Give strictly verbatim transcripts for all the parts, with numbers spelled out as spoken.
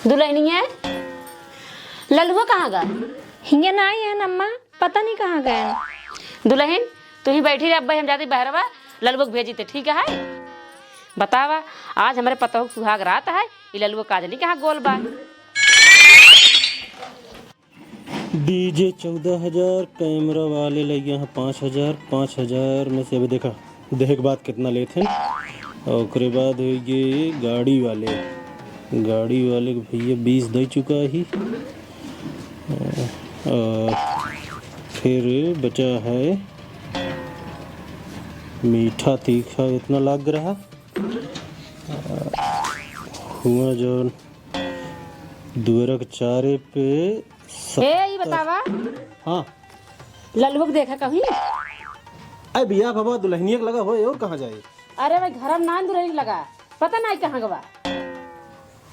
दुलहिनिया, ललुआ कहाँ गा? हियाँ नाहीं है अम्मा, पता नहीं कहाँ गए। दुलहिन, तू ही बैठी रह, अब्बे हम जाती बहरवा, ललुआ के भेजी ते, ठीक है? बतावा, आज हमरे पतोह के सुहाग रात है, ई ललुआ काजनी कहाँ गोल बा? डीजे चौदह हजार, कैमरा वाले लगे हैं पाँच हजार, पाँच हजार में से अभी देखा, देखे के बाद कितना लेत हैं। और ओकरे बाद होइगे गाड़ी वाले, गाड़ी वाले के भैया बीस दे चुका ही। और फिर बचा है मीठा तीखा, इतना लाग रहा हुआ जौन दुअरा के चारे पे ए, ई सत्तर। बतावा, हाँ। ललुआ के देखा कहीं? अरे बियाह भवा दुलहिनिया के लगा होए, और कहाँ जाए? अरे भाई, घर में ना दुलहिनिया के लगा, पता नहीं कहाँ गवा।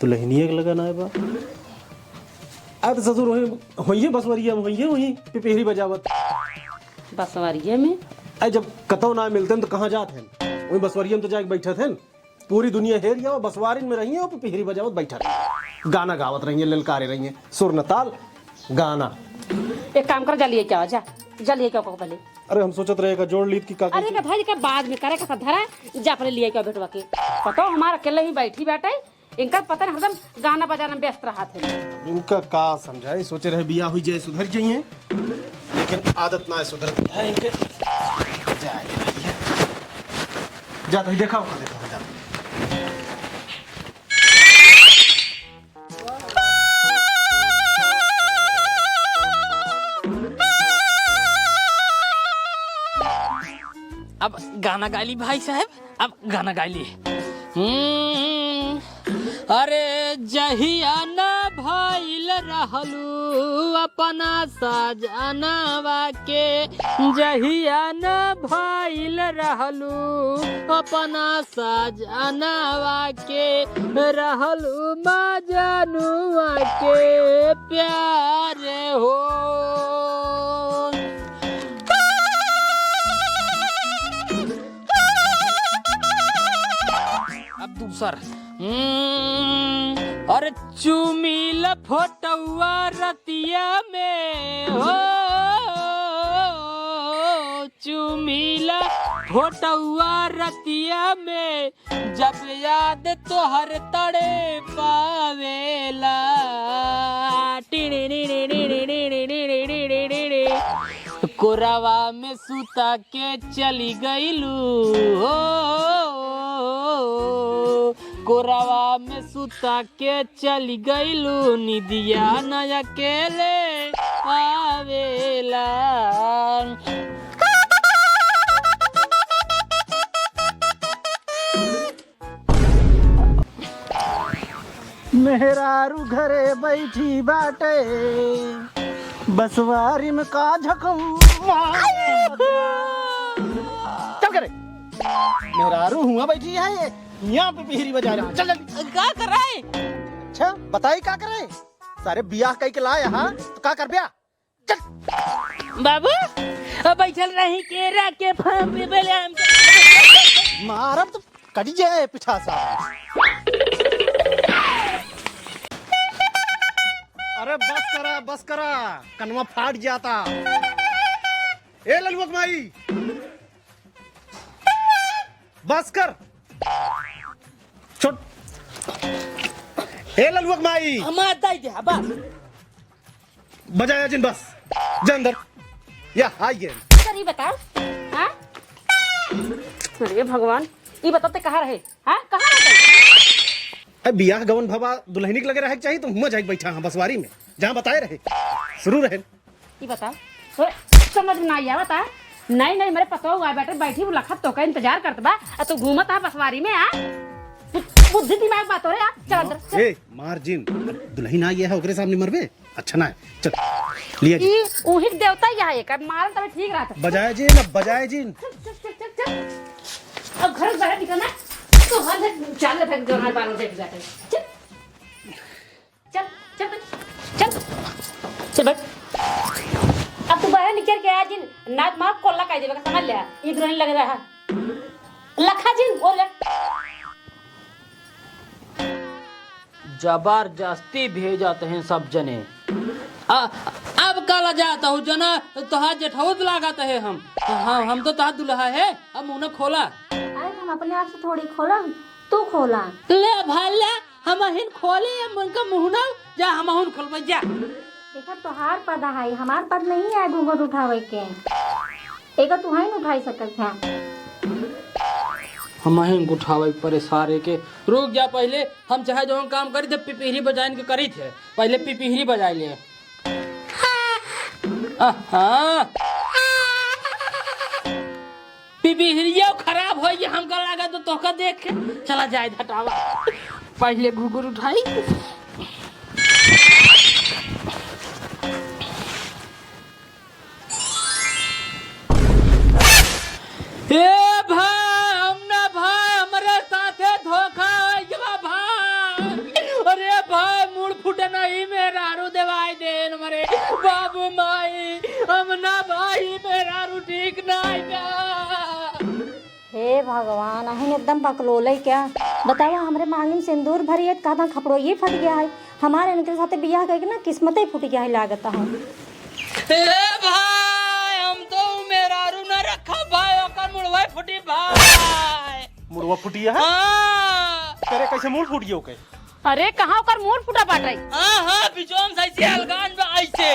दुलहिनिया के लगा ना बा। अब ससुर वहीं, वहीं बसवरिया में, वहीं, वहीं पिपहिरी बजावत। बसवरिया में? अरे जब कतौ ना मिलते हैं तो कहाँ जात हैं? वहीं बसवरिया में तो जाके बैठत हैं। पूरी दुनिया हेर गया, बसवारिन में रही है, वो पिपहिरी बजावत बैठा रही, गाना गावत रही है, ललकारे रही है, सुर न ताल गाना। एक काम कर, जा लिए क्या, जा, जा लिए क्या को पहले। अरे हम सोचत रहे का जोड़ लीत की का अरे कइसे? का भाई का बाद में करे का सब धरा, जा पहले लिए क्या बेटवा के। पता हो हमारा अकेले ही बैठी बैठे, इनका पता नहीं हरदम गाना बजाना में व्यस्त रहा थे। इनका का समझाए, सोचे रहे बियाह हुई जाए सुधर जाइए, लेकिन आदत ना सुधरत है इनके। जाए भैया। जा तो देखा होगा, देखा होगा, जा। अब गाना गा ली भाई साहब, अब गाना गा ली। हम्म, अरे जहिया न भइल रहलू अपना सजनवा के, जहिया न भइल रहलू अपना सजनवा के, रहलू मजनुआ के प्यार हो। अब दूसर। हम्म, अरे चुमिल फोटुआ रतिया में हो, चुमिल फोटुआ रतिया में, जब याद तोहर तड़पावेला। टिड़िड़िड़िड़िड़िड़िड़िड़िड़िड़िड़िड़ि। कोरावा में सुता के चली गइलू हो, कोरावा में सुता के चली गइलू, निदिया न अकेले आवेला। मेहरारू घरे बैठी बाटे, बसवारी में का झकम मारे। चल करे, मेहरारू हुआ बैठी है, ये यहाँ पे पिपहिरी बजा रहा। चल जल्दी। का कर रहा है? अच्छा बताई का करे, सारे बियाह कई के लाए हाँ तो का कर ब्या? चल। बाबू, अब बैठल रही केरा के फांप पे बेले हम। मारब तो कटी जाए पिठासा। अरे बस करा, बस करा, कनवा फाट जाता। ए ललुआ के माई, बस कर। छोट। ए ललुआ के माई। हमार दाई दे, बस। बजाया जिन बस। जा अंदर। या, आई गए। सर, ई बताओ, हाँ? अरे भगवान, ई बताओ ते कहाँ रहे? हाँ, कहाँ रहे? ए, बियाह गवन भवा दुलहिनी के लगे रहे के चाही, तो हुआं जाके बैठा हाँ बसवारी में, जहाँ बताए रहे। शुरू रहे। ई बताओ, तो समझ में ना आवत है। नहीं, नहीं, मेरे पतोह हुआ बैठे, बैठी वो लखत तो का इंतजार करत बा, आ तू घूमत है बसवारी में, आ? बुद्धि दिमाग बात हो रे, आ? चल अंदर, चल। ए, मार जिन, दुलहिन आ गया है, ओकरे सामने मरबे? अच्छा ना है, चल, लिया जी। ई उही के देवता ही है, एकर मारन तबे ठीक रहत। बजाए जिन, अब बजाए जिन। चल, चल, चल, चल, चल। अब घर से बाहर निकलना, तो हम देख, चाल ले फेंक दो, हमारे बालों देख जाते। चल। चल, चल बैठ, चल। चल बैठ। अब तू बाहर निकल के आ जिन, नाक मार कोल्ला काई देवे का समझ ले। ई दुरानी लगे रहा। लखा जिन, बोल ले। जबरदस्ती भेजत हैं सब जने। आ, अब का लजात हो जना, तोहार जेठौत लागत है हम। हम, हम तो तोहार दुल्हा है, अब मुँह न खोला। अरे हम अपने आप से थोड़ी खोलब, तू खोला। ले भाई ले, हमहिन खोली, हम उनका मुँह न जा, हमहुन खोलबे जा। देखा तोहार पद है, हमार पद नहीं है घूंघट उठावे के। एका तू है न उठाई सकत है। हमहिन उठावे परे सारे के। रुक जा पहिले, हम चाहे जौन काम करी थे, पिपिहरी बजाइन के करी थे। पहिले पिपिहरी बजाइ ले। आहा। पिपिहरियो खराब होइ गया, हमका लगा तो तोहका देख के। चला जाए हटावा। पहिले घुघुर उठाई। ए भाई, हम ना भाई, हमरे साथे धोखा होइ गवा भाई। अरे भाई, मुड़ फुटे नहीं मेहरारू देवाई देन मरे। बाबू माई, हम ना भाई, मेहरारू ठीक नहीं बा। हे भगवान, अहिन एकदम बकलोले क्या? बतावा, हमरे मांगिन सिंदूर भरी है, कहता खपड़ो ये फट गया है। हमारे इनके साथे बियाह करके ना किस्मते फूट गया है लागत है। ए भाई, हम तो मेहरारू न रखा भाई, ओकर मुड़वा फूटी भाई। मुड़वा फूटी है? हाँ। करे कैसे मुड़ फूट गयो के? अरे, कहाँ ओकर मुड़ फूटा बाटे? हाँ, हाँ, बिचोम से ऐसे अलगान बा ऐसे।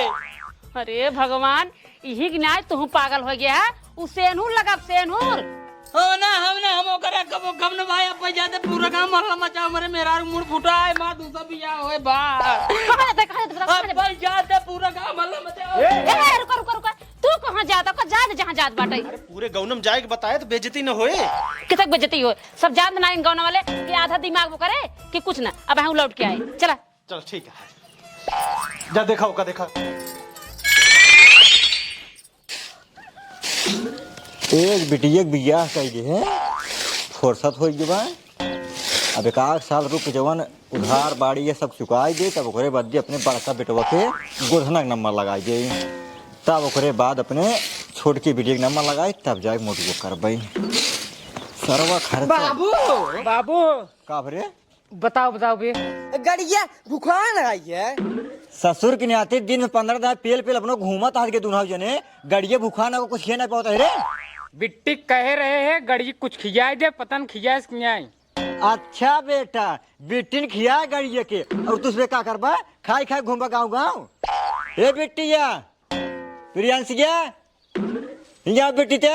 अरे भगवान, इही के नाय तू पागल हो गया है। उ सेनूर लगब, सेनूर। हो ना, हम ना, हम ओकरा कबो कम न भाई, अब जाते पूरा गांव मोहल्ला मचाओ, मरे मेहरारू मुड़ फुटा है, माँ दूसरा बियाह होए बा। कहाँ जाते, कहाँ जाते, बता, कहाँ अब जाते? भाई जाते पूरा गांव मोहल्ला मचाओ। ए, ए, रुका, रुका, रुका। तू कहाँ जाता? ओकर जात जहाँ जात बाटे। अरे पूरे गौनम जाए के बताए तो बेइज्जती न होए। कितक बेइज्जती हो? सब जानत ना इन गौना वाले कि आधा दिमाग वो करे कि कुछ ना। अब हम लौट के आए। चला। चल ठीक है, जा देखा ओका देखा। एक बिटिया के बियाह कइले है, फुर्सत होइ गई बा। अब एक आध साल रुक, जवन उधार बाड़ी ये सब चुकाई दे, तब ओकरे बाद अपने बड़का बेटवा के गोधना के नंबर लगाई दे, तब ओकरे बाद अपने छोटकी बिटिया के नंबर लगाई, तब जाए मोटको करबई। सरवा खर्चा। बाबू, बाबू। का भरे? बताओ, बताओ बे। गड़िया भुखान आई है। ससुर के नाती दिन में पन्द्रह दिन पेल पेल अपनो घूमत हाथ के दुन्हाव जने, गड़िया भुखान को कुछ खिया नहीं पावत है रे। बिट्टी कहे रहे हैं गड़िया कुछ खियाए दे, पता न खियाए से खियाए। अच्छा बेटा, बिट्टी ने खियाए गड़िया के, और तू उसमें का करबा? खाई खाई घूमबा गाँव गाँव। ए बिट्टिया, प्रियांशिया, हियाँ बेटी ते।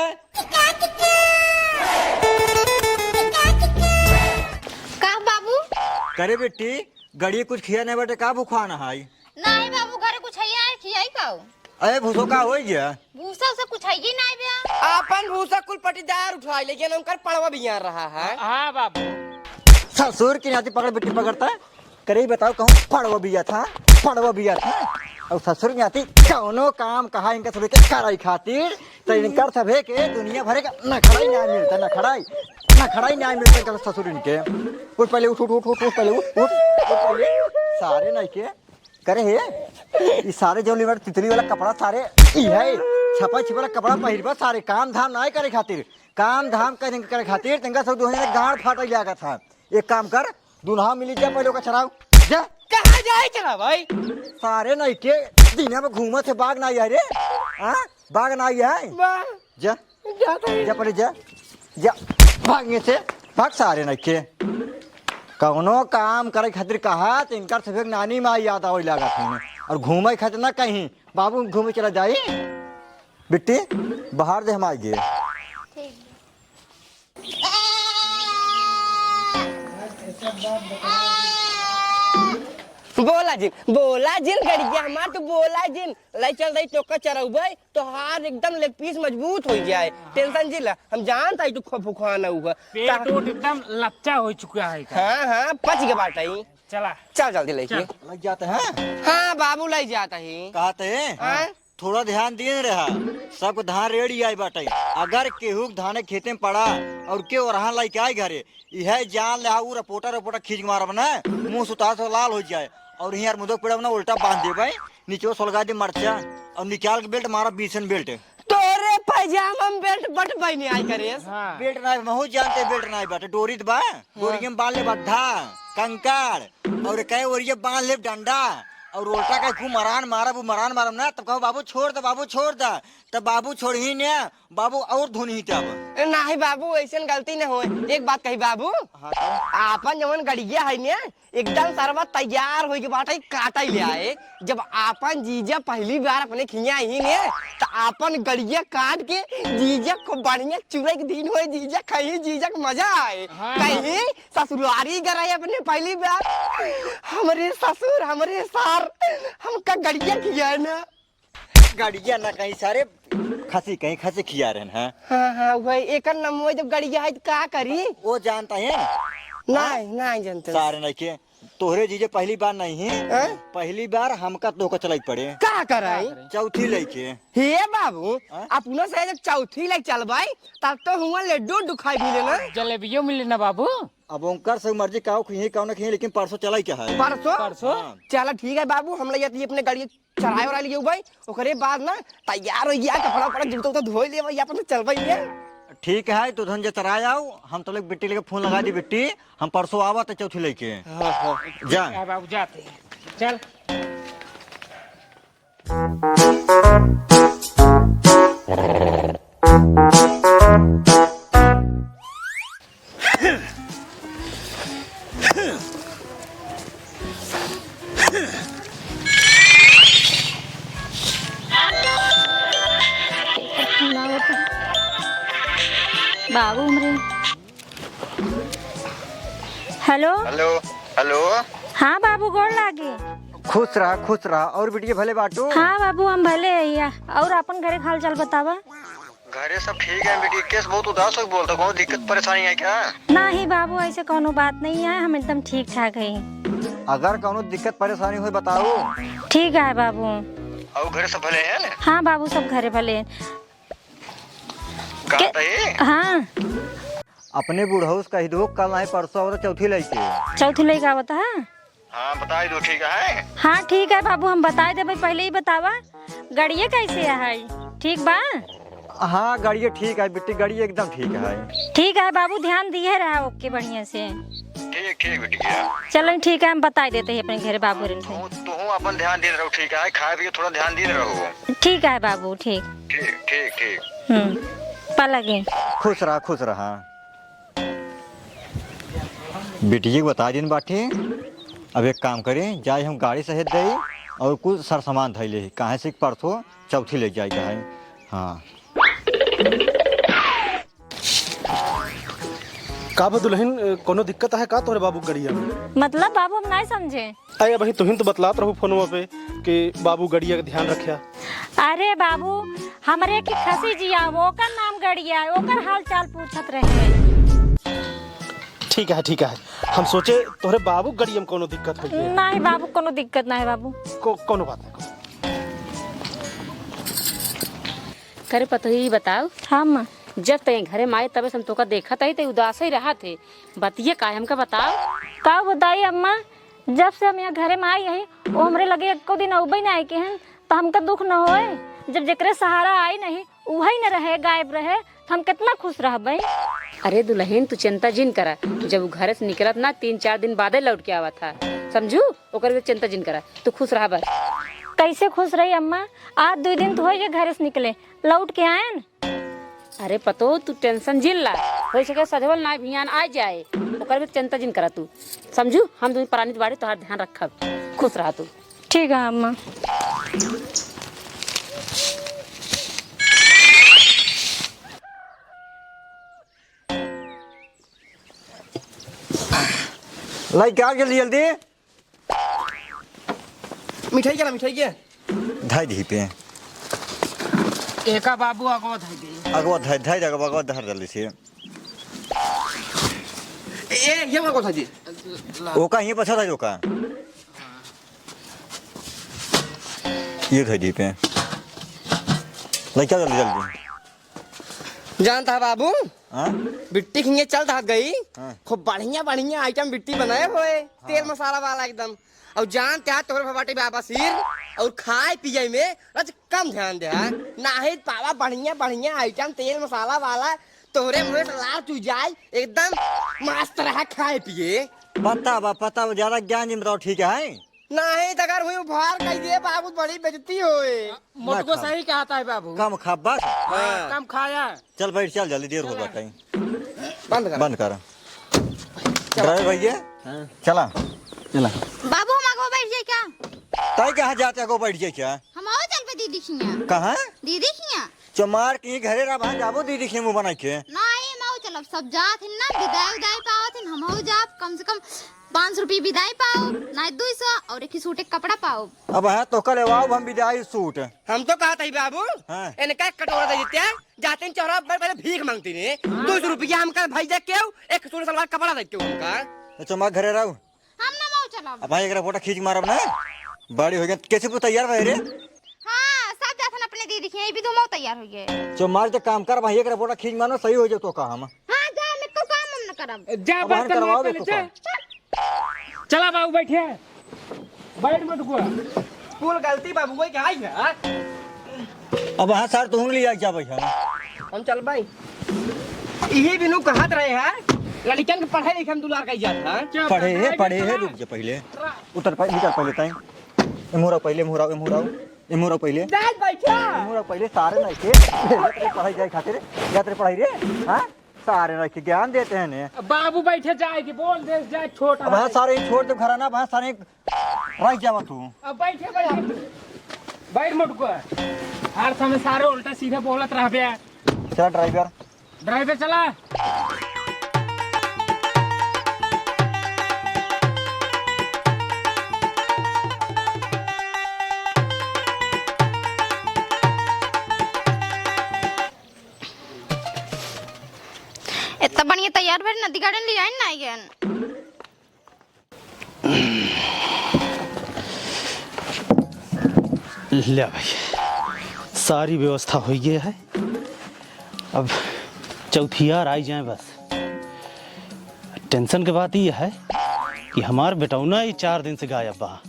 का बाबू? करे बेटी, गड़िया कुछ खिया नहीं बाटे, का भुखान हाई? नहीं बाबू, घरे कुछ है, खियाई का हो? अरे भूसो का होई गया? भूसा उसा कुछ है ही नहीं बे। आपन भूसा कुल पटीदार उठाई, लेकिन उनकर पड़वा बियाह रहा है। हाँ बाबू। ससुर की नाती पकड़, बेटी पकड़ता। करे ही बताओ, कहूँ पड़वा बिया था, पड़वा बिया था। और ससुर के नाती कौनो काम कहा इनका सभे के कराई खातिर, तो इनकर सभे के दुनिया भरे का नखड़ाई न्याय मिलता, नखड़ाई, नखड़ाई न्याय मिलता इनका ससुर इनके। उठ पहले उठ, उठ, उठ, उठ, उठ पहले उठ, उठ, उठ पहले। सारे नहीं के करे हे, ई सारे जो लिवर तितली वाला कपड़ा सारे ई है, छपा छिपा वाला कपड़ा पहिरबा सारे, काम धाम ना करे खातिर, काम धाम करे, करे खातिर, तिनका सब दुनिया गांड फाटे लागत है। एक काम कर, दुल्हा मिली जा, पहले ओका चराओ। जा। कहाँ जाए चला भाई? सारे नहीं के दुनिया में घूमत है, बाग नहीं है रे। हाँ? बाग नहीं है? वाह। जा। जाता है। जा पहले जा। जा। भाग यहाँ से। भाग सारे नहीं के। कौनो काम करे खातिर कहा तो इनकर सभे नानी माई याद आवे लागत है। और घूमे खातिर ना कहीं। बाबू घूमे चला जाई। बिट्टी, बाहर दे हम आ गए। ठीक। बोला जिन, बोला जिन, गड़िया हमार, तू बोला जिन, लाई चल रही तोका चरउबे, तोहार एकदम लेग पीस मजबूत हो जाए, हाँ। टेंशन जिला, हम जानत हई तू खो फुखान हुआ। पेट उट एकदम लच्चा हो चुका है का? हाँ, हाँ, पच के बाटई। चला। चल जल्दी लेके। चल। लग जाते हैं? हाँ, बाबू लग जाता ही। कहते हैं? हाँ। थोड़ा ध्यान दिए रहा, सबके धान रेडी आई बाटे। अगर केहू के धाने खेते में पड़ा और के ओरहान लाइके आई घरे, इहे जान ले, उ रपोटा रपोटा खींच के मारब ना, मुंह सुता से लाल हो जाए। और हियार मुदक पेड़ब ना, उल्टा बांध देबे, नीचे सोलगा दे मरचा और निकाल के बेल्ट मारा, बीसन बेल्ट। तोरे पैजामा में बेल्ट बट बनी आई करे। हाँ। बेल्ट ना, महू जानते बेल्ट ना बाटे, डोरी त बा, हाँ। डोरी में बांध ले बद्धा। कंकड़, और कई ओरिया बांध लेब डंडा, और उल्टा कहीं खूब मरान मारब, उ मरान मारब ना, तब कहो, "बाबू छोड़ द, बाबू छोड़ द," तब बाबू छोड़ही ने, बाबू और धुनही तब। ए, नाही बाबू, ऐसन गलती न होए। एक बात कही बाबू, हाँ, कहो। आपन जवन गड़िया है ने, एकदम सरवा तैयार होइके बाटे, काटै ले आए। जब आपन जीजा पहली बार अपने खिया ही ने, त आपन गड़िया काट के जीजा को बढ़िया चुरै के दिन होए, जीजा खही, जीजा के मजा आए। हाँ। कहीं ससुरारी गए अपने पहली बार, "हमरे ससुर, हमरे सार, हमका गड़िया खियाए ना।" गड़िया ना कहीं सारे, खसी कहीं, खसी खिया रहन हैं। हाँ, हाँ, वही एकर नाम, वही जब गड़िया है तो का करी? वो जानता है? नहीं, नहीं जानते। सारे नहीं के, तोहरे जीजे पहली बार नहीं है। हैं? पहली बार हमका तोहका चलाई पड़े। का कराई? चौथी लइके। हे बाबू, हाँ? अपनो से जब चौथी लइके चलबाई, तब तो हुआ लड्डू उड्डू खाई भी लेना। जलेबियो मिले ना बाबू। अब उनकर से मर्जी काऊ खिए, काऊ ना खिए, लेकिन परसों चलाई क्या है? परसों? परसों? हाँ। चला ठीक है बाबू, हम ले जाती अपने गाड़ी चराए वराए लिए भाई, ओकरे बाद ना तैयार हो गया, कपड़ा उपड़ा जूता उता धोई ले भाई, अपन से चल भाई ये। ठीक है, तू धन जे चराए आओ, हम तो लोग बिट्टी लेके फोन लगा दी, बिट्टी, हम परसों आवत है चौथी लेके। हाँ, हाँ। जा। ठीक है बाबू, जाते हैं। चल। बाबू हमरे। हेलो। हेलो। हेलो। हाँ बाबू, गोड़ लागे। खुश रहा, खुश रहा। और बिटिया भले बाटू? हाँ बाबू, हम भले हइया। और अपन घरे के हाल चाल बतावा। घरे सब ठीक है बेटी, केस बहुत उदास होके बोलता, कौनो दिक्कत परेशानी है क्या? नहीं बाबू, ऐसे कौनो बात नहीं है, हम एकदम ठीक ठाक है। अगर कौनो दिक्कत परेशानी होए बताओ। ठीक है बाबू। और घरे सब भले हैं ना? हाँ बाबू, सब घरे भले हैं। कहाँ के-, था ये? हाँ। अपने बुढ़ऊ से कह दो, कल नहीं परसों और चौथी लइके। चौथी लइके आवत है? हाँ, बताई दो, ठीक है? हाँ, ठीक है बाबू, हम बताई देबे, पहले ही बतावा, गड़िया कैसे है, ठीक बा? हाँ, गड़िया ठीक है बिट्टी, गड़िया एकदम ठीक है। ठीक है बाबू, ध्यान दिए रहा ओके बढ़िया से। ठीक, ठीक बिटिया। चलो ठीक है, हम बताई देते हैं अपने घरे बाबू रन से। तू, तू अपन ध्यान दे रहो, ठीक है? खाए पिए थोड़ा ध्यान दे रहो। ठीक है बाबू, ठीक। ठीक, ठीक, ठीक। हम्म, पलगे। खुश रहा, खुश रहा। बिटिया के बता दिन बाटे, अब एक काम करी, जाए हम गाड़ी सहित दई और कुछ सरसामान धई ले, काहे से कि परसों चौथी ले जाए का है। हाँ। का बा दुल्हन, कोनो दिक्कत है का तोहरे बाबू के गड़िया में? मतलब बाबू, हम नहीं समझे। अरे, अबही तुहिन तो बतलात रहू फोनवा पे कि बाबू गड़िया के ध्यान रखिया। अरे बाबू, हमरे के खसी जिया, ओकर नाम गड़िया, ओकर हाल चाल पूछत रहे। ठीक है, ठीक है, हम सोचे तोहरे बाबू गड़िया में कोनो दिक्कत होई है। नहीं बाबू, कोनो दिक्कत नहीं बाबू। को-, कोनो बात नहीं। करे पतोही, बताओ। हाँ माँ। जब तक घरे में आए तबे से हम तोका देखत आई, ते उदास ही रहत है। बतिये का है हमका बताओ। का बताई अम्मा, जब से हम यहाँ घरे में आई हई, वो हमरे लगे एको दिन अउबे ना आए के हन, तो हमका दुख न होए। जब जेकरे सहारा आई नहीं, उहई न रहे, गायब रहे, तो हम कितना खुश रहबे। अरे दुल्हन, तू चिंता जिन करा, जब वो घरे से निकलत ना, तीन चार दिन बादे लौट के आवत है, समझू? ओकर चिंता जिन करा, तू खुश रहा बस। कैसे खुश रही अम्मा, आज दुई दिन तो होई गए घरे से निकले, लौट के आयन। अरे पतो, तू tension जिन ला, हो सके सजवल ना बिहान आ जाए, ओकर भी चिंता जिन करा तू, समझू? हम दुई प्राणी बाड़ी, तोहार ध्यान रखब, खुश रहा तू। ठीक है अम्मा। लाई क्या जल्दी जल्दी। मिठाई के ना, मिठाई के? धई दी पे। एका बाबू अगवा धई दी। अगवा धई, धई दे, अगवा, अगवा धर देले से। ए, ये अगवा धई दी। ओका ये पछा था जो का। ये धई दी पे। लइका जल्दी, जल्दी। जानता है बाबू? हाँ? बिट्टी खिंगे चल धात गई। हाँ। खूब बढ़िया बढ़िया item बिट्टी बनाए होए, हाँ। तेल मसाला वाला एकदम। और जानते हैं तोहरे भबाटी बाबा सिर, और खाए पिए में रज कम ध्यान दे, हाँ? नाही पावा बढ़िया बढ़िया item तेल मसाला वाला, तोहरे मुँह से लार चू जाए, एकदम मस्त रहा खाए पिए। पता बा, पता बा, ज्यादा ज्ञान जिन बताओ, ठीक है? नहीं, तो अगर हुई उपहार कह दिए बाबू, बड़ी बेइज्जती होए। मोटको ना खाओ। सही कहता है बाबू। कम खा बस। हाँ, हाँ। कम खाया। चल बैठ, चल जल्दी, देर हो चला। जाता है। बंद कर। बंद कर। चला। ड्राइवर भैया, हाँ। चला। चला। बाबू, हम आगो बैठ जाए क्या? तय कहाँ जाते आगो बैठ जाए क्या? हम आओ चल पे दीदी खिया। कहाँ? दीदी खिया। चमार के घरे रह, वहाँ जाबो दीदी खिया मुँह बना के। नहीं, हम आओ चलब, सब जात हिन ना, विदाई उदाई पावत हिन, हम आओ जाब, कम से कम पाँच सौ रुपये विदाई पाओ, ना दुई सौ, और एक ही सूट एक कपड़ा पाओ। अब हाँ तो कल आओ हम विदाई सूट। हम तो कहत ही बाबू, हाँ। इनका एक कटोरा दे देते हैं, जाते हैं चौराहा पर पहले भीख मांगती ने, दो सौ रुपया हमका भाई दे के, एक सूट सलवार कपड़ा दे के हमका। अच्छा, मैं घरे रहू। हम ना मऊ चलब। अब भाई, एकरा फोटो खींच मारब ना, बड़ी हो गई। कैसे तू तैयार भए रे? हाँ, सब जाथन अपने दीदी के, ये भी दो मऊ तैयार हो गए। जो मार के काम कर भाई, एकरा फोटो खींच मारना, सही हो जाए तो काम। हाँ, जा, मैं तो काम हम न करब। जा, अब बस हम चल, करवाओ चल, देखो चल। काम। चला बाबू, बैठे। बैठ मत गो। कुल गलती बाबू कोई के आई है, हाँ? अब हाँ सर, तू ले आई जा भाई, हाँ। हम चल भाई। इही बिनु कहत रहे हैं, लड़कन के पढ़े लिखे में दुलार कई जात है। क्या पढ़े है, पढ़े है, रुक जा पहले। उतर पहले, निकल पहले ताई। ए मुहरा पहले, मुहरा, ए मुहरा, ए मुहरा पहले। जा बैठा। ए मुहरा पहले, सारे नहीं के। पढ़ाई जाए खातिर, जाते पढ़ाई रे, हाँ? सारे रख के ज्ञान देते हैं ने। बाबू बैठे जाए कि बोल दे जाए छोटा अब हाँ है। सारे ही छोड़ दे घर ना, अब हाँ सारे रह जावा तू। अब बैठे, बैठे। बैठ मोटको। हर समय सारे उल्टा सीधा बोलत रहबे। चला ड्राइवर। ड्राइवर चला। इतना बढ़िया तैयार भर नदी गार्डन ले आइन ना आइन। ले भाई, सारी व्यवस्था हो गई है। अब चौथियार आई जाए बस। टेंशन के बात यह है कि हमार बेटौना ही चार दिन से गायब बा।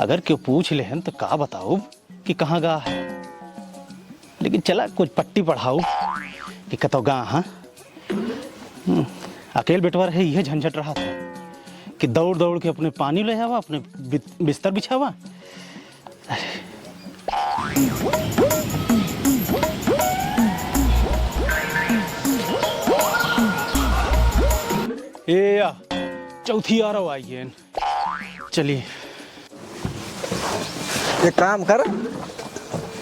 अगर केहू पूछ लेहन तो का बताउब कि कहाँ गा है। लेकिन चला कुछ पट्टी पढ़ाउब कि कतौ गा, हाँ? हम्म, अकेल बेटवा रहे, इहे झंझट रहा था कि दौड़ दौड़ के अपने पानी ले आवा, अपने बि-, बिस्तर बिछावा। अरे। ए या, चौथियारो आई गेन। चलिए। एक काम कर,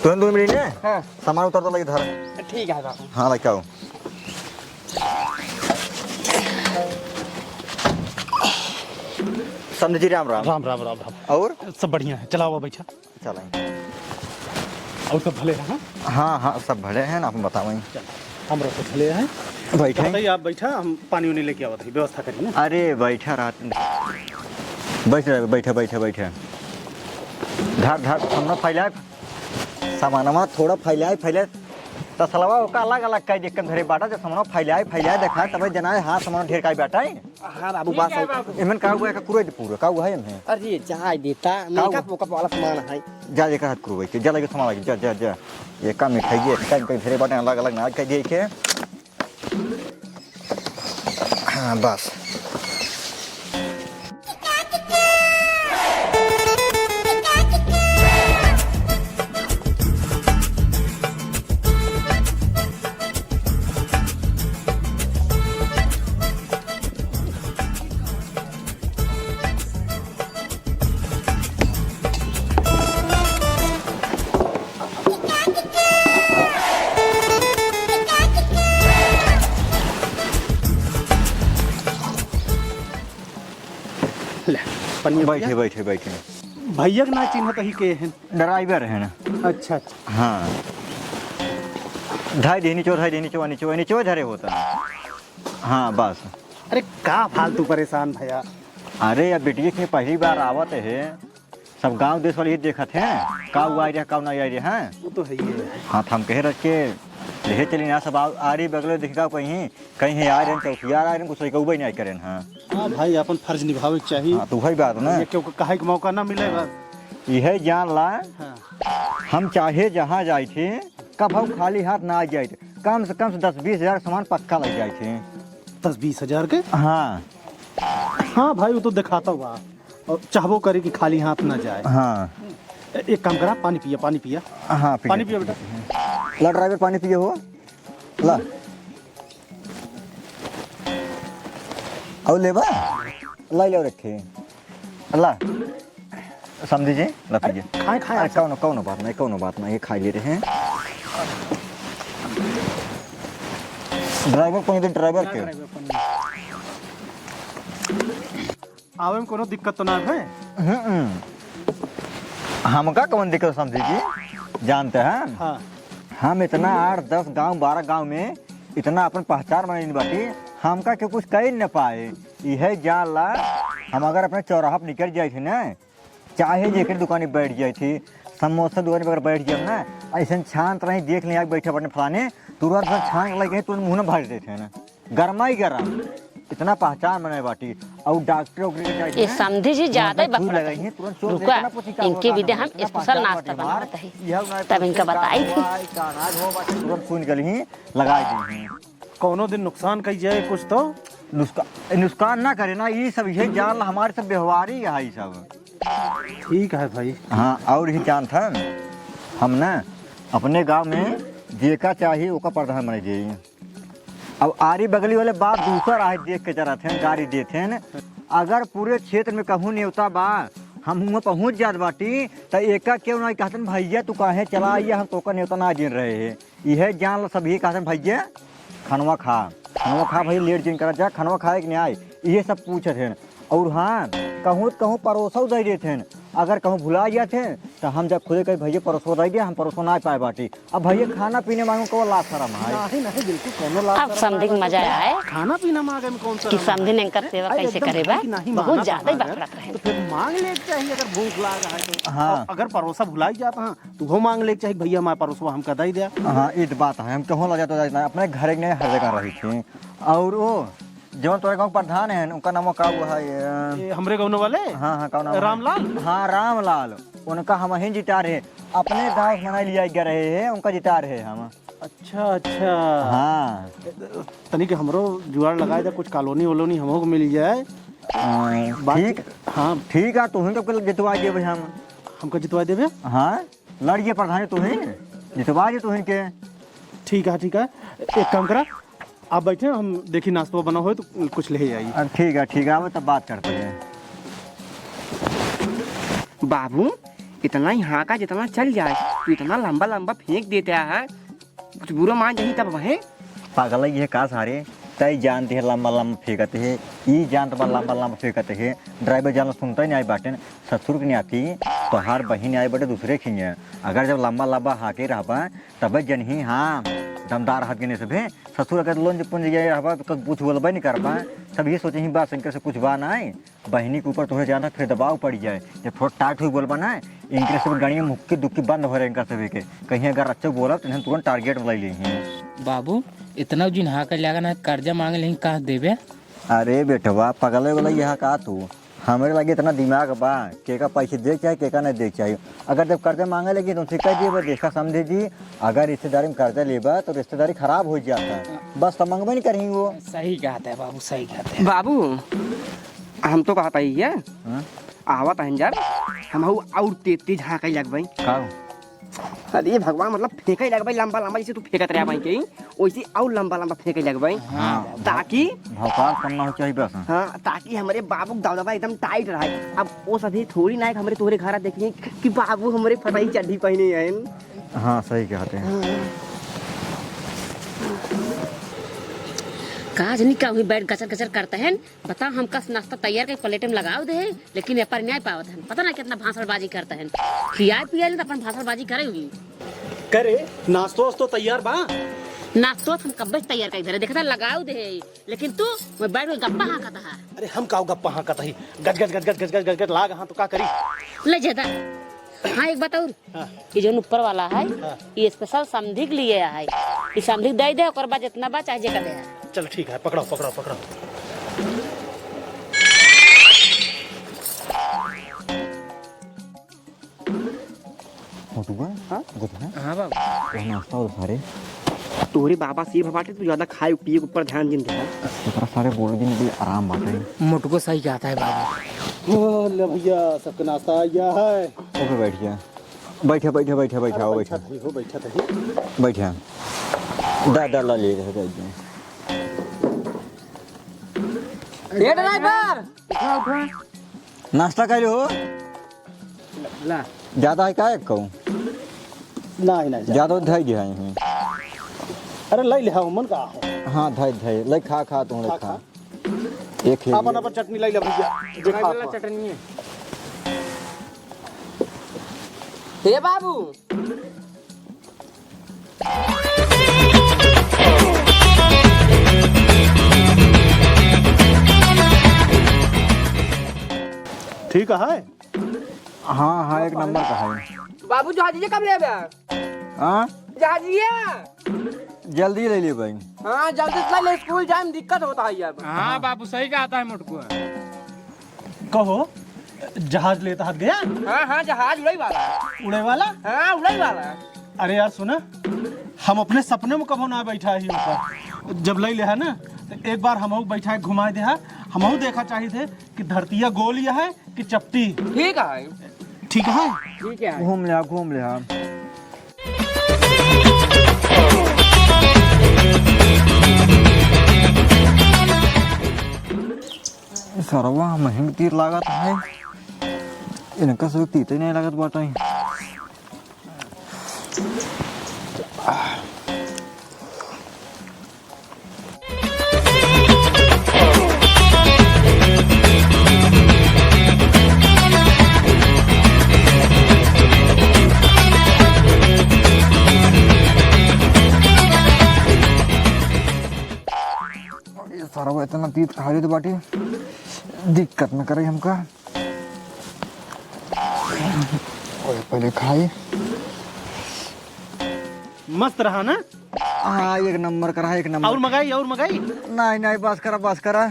तुरंत दो मिनट ने हाँ। सामान उतर तो लगी धर। ठीक है बाबू। हाँ, लइके आओ। समधी जी, राम राम। राम राम, राम राम। और? सब बढ़िया है, चला आवा बैठा। चला। और सब भले है ना? हाँ, हाँ, सब भले हैं, आप बतावें। चल, हम रहो भले हैं। बैठे। बताइए, आप बैठा, हम पानी उनी लेके आवत है, व्यवस्था करी ना। अरे, बैठा रहत। बैठ रहे, बैठा, बैठा, बैठा। धर, धर, सामानवा फैलाए, सामानवा थोड़ा फैलाए, फैलाए। तसलवा ओका अलग, अलग कई देख के धरे बाटा, जब सामानवा फैलाए, फैलाए देखा, तबे जनाए, हाँ, सामानवा ढेर काई बाटा है। हाँ बाबू, ठीक बात है सही। बाबू। एमन का हुआ है, का कुरे दे पूरा, का हुआ है एमन? अरे, जाए देता, का मेकअप हुआ? वेकअप वाला सामान है। जा, एकर हाथ कुरे के, जा, लगे सामान लगे, जा, जा, जा। ये का मिठाई, ये का, इनका ढेरे बाटे, अलग, अलग ना कह दिए के। हाँ, बस। ले, पनिया बैठे, पिया। बैठे, बैठे। भैया के ना चिन्हत ही के हैं? ड्राइवर है ना। अच्छा, अच्छा। हाँ। धाई दे, नीचे, धाई दे, नीचे, नीचे, नीचे धरे होता। हाँ, बस। अरे, का फालतू परेशान भैया? अरे, अब बिटिया के पहली बार आवत है, सब गांव देश वाले ही देखत हैं, का हुआ रे, का ना आए रे, हैं? वो तो है ही है। हाँ, तो हम कहे रख के लेहे चली ना, सब आ, आ रही बगले देखा कहीं, कहीं है आ रहे हैं, चौकियार आ रहे हैं, कुछ लइका उबे नहीं करें, हाँ। हाँ भाई, अपन फर्ज निभावे के चाहिए। हाँ, तो वही बात ना। ये क्यों कहे के मौका ना मिले बस। यह जान ला, हाँ। हम चाहे जहाँ जाए थे, कब हम खाली हाथ ना जाए थे, कम से कम से दस बीस हजार सामान पक्का लग जाए थे। दस बीस हजार के? हाँ। हाँ भाई, वो तो देखाता हुआ। और चाहबो करे कि खाली हाथ ना जाए। हाँ। ए-, एक काम करा, पानी पिया, पानी पिया। हाँ, पिया, पानी पिया, पिया, बेटा। पिया। ला ड्राइवर, पानी पिया हो। ला। और लेबा? ला, ले रखे। ला। समधी जी, ला पिया। खाए, खाए, अरे, आप। कौनो, कौनो बात नहीं, कौनो बात नहीं, ये खाई ले रहे हैं। ड्राइवर कौन दिन ड्राइवर ना, के? ड्राइवर कौन दिन। आवे में कोनो दिक्कत तो ना है? हम्म। हमका कौन दिक्कत समधी जी? जानते हैं? हाँ। हम इतना आठ दस गांव, बारह गांव में इतना अपन पहचान बनाइन बाटी, हमका के कुछ कही न पाए। इहे जान ला, हम अगर अपने चौराहा पर निकल जाए थे ना, चाहे जेकर दुकान पे बैठ जाए थे, समोसा दुकान पर अगर बैठ जाए ना, ऐसे छान तरह देख ले, आके बैठे अपने फलाने, तुरंत से छान के लगे, तुरंत मुंह में भर देते हैं ना। गरमा ही गरम, इतना पहचान बनाए बाटी। और डॉक्टर ओकरे के जाए ये ना, समधी जी वहाँ ज्यादा ही छुई बकरा लगाई है। हैं, तुरंत चोट रुका, देखे ना, पूछी का इनके हुआ, भी दे का हम हुआ, इतना स्पेशल पहचान नाश्ता बाटी बनावत हमार। है। यह उन्हें तब इनका पूछी का बताई थी। हुआ, का अनाज हुआ बाटी, तुरंत सुन गली ही लगाई दी हैं। कौनो दिन नुकसान कई जाए कुछ तो। नुस्का-, नुकसान ना करे ना, ये सब, ये जान ला, हमारे सब व्यवहार ही है ये सब। ठीक है भाई। हाँ, और ही जानत है, हम ना अपने गांव में जेका चाही ओका प्रधान बने जाइए। अब आरी बगली वाले बात दूसर आहे, देख के चलत हैं, गारी देत हैं। अगर पूरे क्षेत्र में कहूँ नेवता बा, हम हुआं पहुँच जात बाटी, त एका केहू ना कहतन, "भैया, तू काहे चला आइया, हम तोका नेवता ना देन रहे हैं।" इहे जान लो, सभी कहतन, "भैया, खनवा खा, खनवा खा भैया, लेट जिन करत जा, खनवा खाए कि नहीं आए?" इहे सब पूछत हैं। और हाँ, कहूँ त कहूँ परोसो दे देत हैं। अगर कहूँ भुला जात हैं, त हम जब खुदे कही, "भैया, परोसो दे दे, हम परोसो ना पाए बाटी।" अब भैया खाना पीने मांगो, कौन लाज शरम है? नहीं, नहीं, बिल्कुल कौनो लाज अब शरम समधी ना के बाटे। मजा आए खाना पीना मांगे में कौन शरम कि है? समधी ने इनकर सेवा अरे, कैसे एकदम करे बा? कि नहीं बहुत मांगत ज्यादा ही मांगत, बखरत रहे। तो फिर मांग ले के चाहिए अगर भूख लाग है तो। हाँ। और अगर परोसा भुलाई जात, हाँ, तो वो मांग ले के चाहिए, "भैया, हमारे परोसवा हमका दे दे।" हाँ, ये तो बात है, हम कहूँ ला जाता जाता, अपने घर के नहीं हर जगह रही थी। और वो जौन तोरे गाँव के प्रधान है, उनका नाम का हुआ है, ये? ये हमरे गाँव वाले? हाँ, हाँ, का नाम है? रामलाल? हाँ, रामलाल। उनका हम ही जिता रहे, अपने गाँव से मनाई लिया गया रहे हैं, उनका जिता रहे हम। अच्छा, अच्छा। हाँ। तनी के हमरो जुगाड़ लगाए दे, कुछ कॉलोनी वोलोनी हमको मिल जाए। हाँ, बात ठीक। हाँ। ठीक है, तुहिन के जितवा देबे हम। हमका जितवा देबे? हाँ, लड़िए प्रधान तुहिन, जितवा दे तुहिन के। ठीक है, ठीक है, एक काम करा, आप बैठे, हम देखी नाश्तो बना होए तो कुछ ले आई। अ, ठीक है, ठीक है, आवे तब बात करते हैं। बाबू, इतना ही हाँका जितना चल जाए, तू इतना लंबा लंबा फेंक देता है, कुछ बुरा मान जाही तब वहे। पागल है ये का सारे, तय जानते हैं लंबा लंबा फेंकते हैं, ई जानत बा लंबा लंबा फेंकते हैं, ड्राइवर जान सुनता ही नहीं आई बाटेन, ससुर के नहीं आती, तोहार बहिन आई बटे दूसरे खिंगे, अगर जब लंबा लंबा हाँके रहबा, तबे जनही, हाँ, दमदार हाथ गिने से भे। ससुर अगर लोन जे पुंज गए रहबा, तो कब कुछ बोलबे नहीं करबा। सब ये सोचे ही बा, इनकर से कुछ बा ना है। बहिनी के ऊपर तोहे ज्यादा फिर दबाव पड़ जाए। जब थोड़ा टाइट हुई बोलबा ना, इनकर से गणिया मुक्की दुक्की बंद हो रहे इनकर सभी के। कहीं अगर अच्छा बोलब, तो इन्हें तुरंत टारगेट में ले ली हैं। बाबू, इतना जिन हाँ कर लागा ना, कर्जा मांग लें, कहाँ देबे? अरे बेटवा, पगले वाला यहाँ का तू? हमरे लगे इतना दिमाग बा, केका पैसे दे के चाही, केका नहीं दे के चाही। अगर जब कर्जा मांगे लगी तो उनसे कह दिए, "देखा समधी जी, अगर रिश्तेदारी में कर्जा लेबा तो रिश्तेदारी खराब हो जाता है।" बस तो मंगबे नहीं करही वो। सही कहते हैं बाबू, सही कहते हैं। बाबू, हम तो कहता ही है, हाँ? आवत हन जब, हम हऊ और तेज तेज हाँके लगबई। का? अरे भगवान, मतलब फेंके लगबई लंबा लंबा, जैसे तू फेंकत रहा भाई कहीं, वैसे और लंबा लंबा फेंके लगबई। हाँ। ताकि भौकाल कम ना हो चाहिए बस। हाँ, ताकि हमरे बाबू के दबदबा एकदम टाइट रहे। अब वो सभी थोड़ी ना है कि हमरे तोहरे घर देखिए कि बाबू हमरे फटाई चड्ढी पहने हैं। हाँ, सही कहते हैं। का जनी का हुई बैठ गचर गचर करते हैं। बताओ, हम कस नाश्ता तैयार के प्लेट में लगाव दे है, लेकिन ये पर न्याय पावत हन। पता ना कितना भाषणबाजी करते हैं। खियाए पियाए ले तो अपन भाषणबाजी करे हुई। करे, नाश्तो वास्तो तैयार बा? नाश्तो हम कब्बे से तैयार कर धरे, देखता लगाव दे है, लेकिन तू वो बैठ के गप्पा हाँकत है। अरे हम काव गप्पा हाँकत ही, गज गज गज गज गज गज गज लाग हाँ तो का करी? ले ज्यादा। हाँ, एक बात और, हाँ। ये जौन ऊपर वाला है, हाँ। ये स्पेशल समधी के लिए है। ये समधी दे दे, ओकर बाद जितना बा चाहे जेका दे। चल ठीक है, पकड़ो, पकड़ो, पकड़ो। मोटुआ, हाँ? गोदना? हाँ बाबू। ये नाश्ता और सारे। तोहरे बाबा से भवाटे, तू ज्यादा खाए पिए के ऊपर ध्यान जिन दे। एकरा सारे गोलू जी में भी आराम बाटे। मोटको सही कहता है बाबू। ओ, ले भैया, सबके नाश्ता आ गया है। ओके, बैठ जा। बैठा, बैठा, बैठा, बैठा, अरे, आओ, बैठा बैठा। तो ही हो, बैठा तो ही। बैठा। दा, दा, ला ले, दा, दा, दा। ए ड्राइवर! उठा, उठा। नाश्ता कर हो? ला। ज्यादा है का एक कहूँ? नहीं, नहीं, ज्यादा धई दिया है। अरे, ले ले, हाँ, मन का हो? हाँ, धई, धई। ले खा, खा, तू ले खा, खा। खा। एक है अपन, ये। अपन चटनी ले ले भैया, जे खा वाला खा। चटनी है। हे बाबू। ठीक है। हाँ, हाँ, एक नंबर का है। बाबू, जहाजिया कब लेबे? हाँ? जहाजिया। जल्दी ले लिए भाई। हाँ, जल्दी से ले ले, स्कूल जाए में दिक्कत होता है अब। हाँ, हाँ। बाबू, सही कहता है मोटकुआ। कहो, जहाज लेता हाथ गया? हाँ, हाँ, जहाज उड़े वाला। उड़े वाला? हाँ, उड़े वाला। अरे यार, सुना, हम अपने सपने में कबो ना बैठा ही ऊपर। जब ले ले है ना, तो एक बार हमहू बैठा के घुमा दे हा, हमहू देखा चाहिए थे कि धरतिया गोल या है कि चपटी। ठीक है। ठीक है? ठीक है। घूम ले, घूम ले। सरवा महंग तीर लागत है, इनका से तीते नहीं लागत बाटे। ये सरवा इतना तीत खा लेत बाटे, दिक्कत न करे हमका। ओए, पहले खाई। मस्त रहा ना? हाँ, एक नंबर का रहा, एक नंबर। और मगाई, और मगाई? नहीं, नहीं, बस करा, बस करा।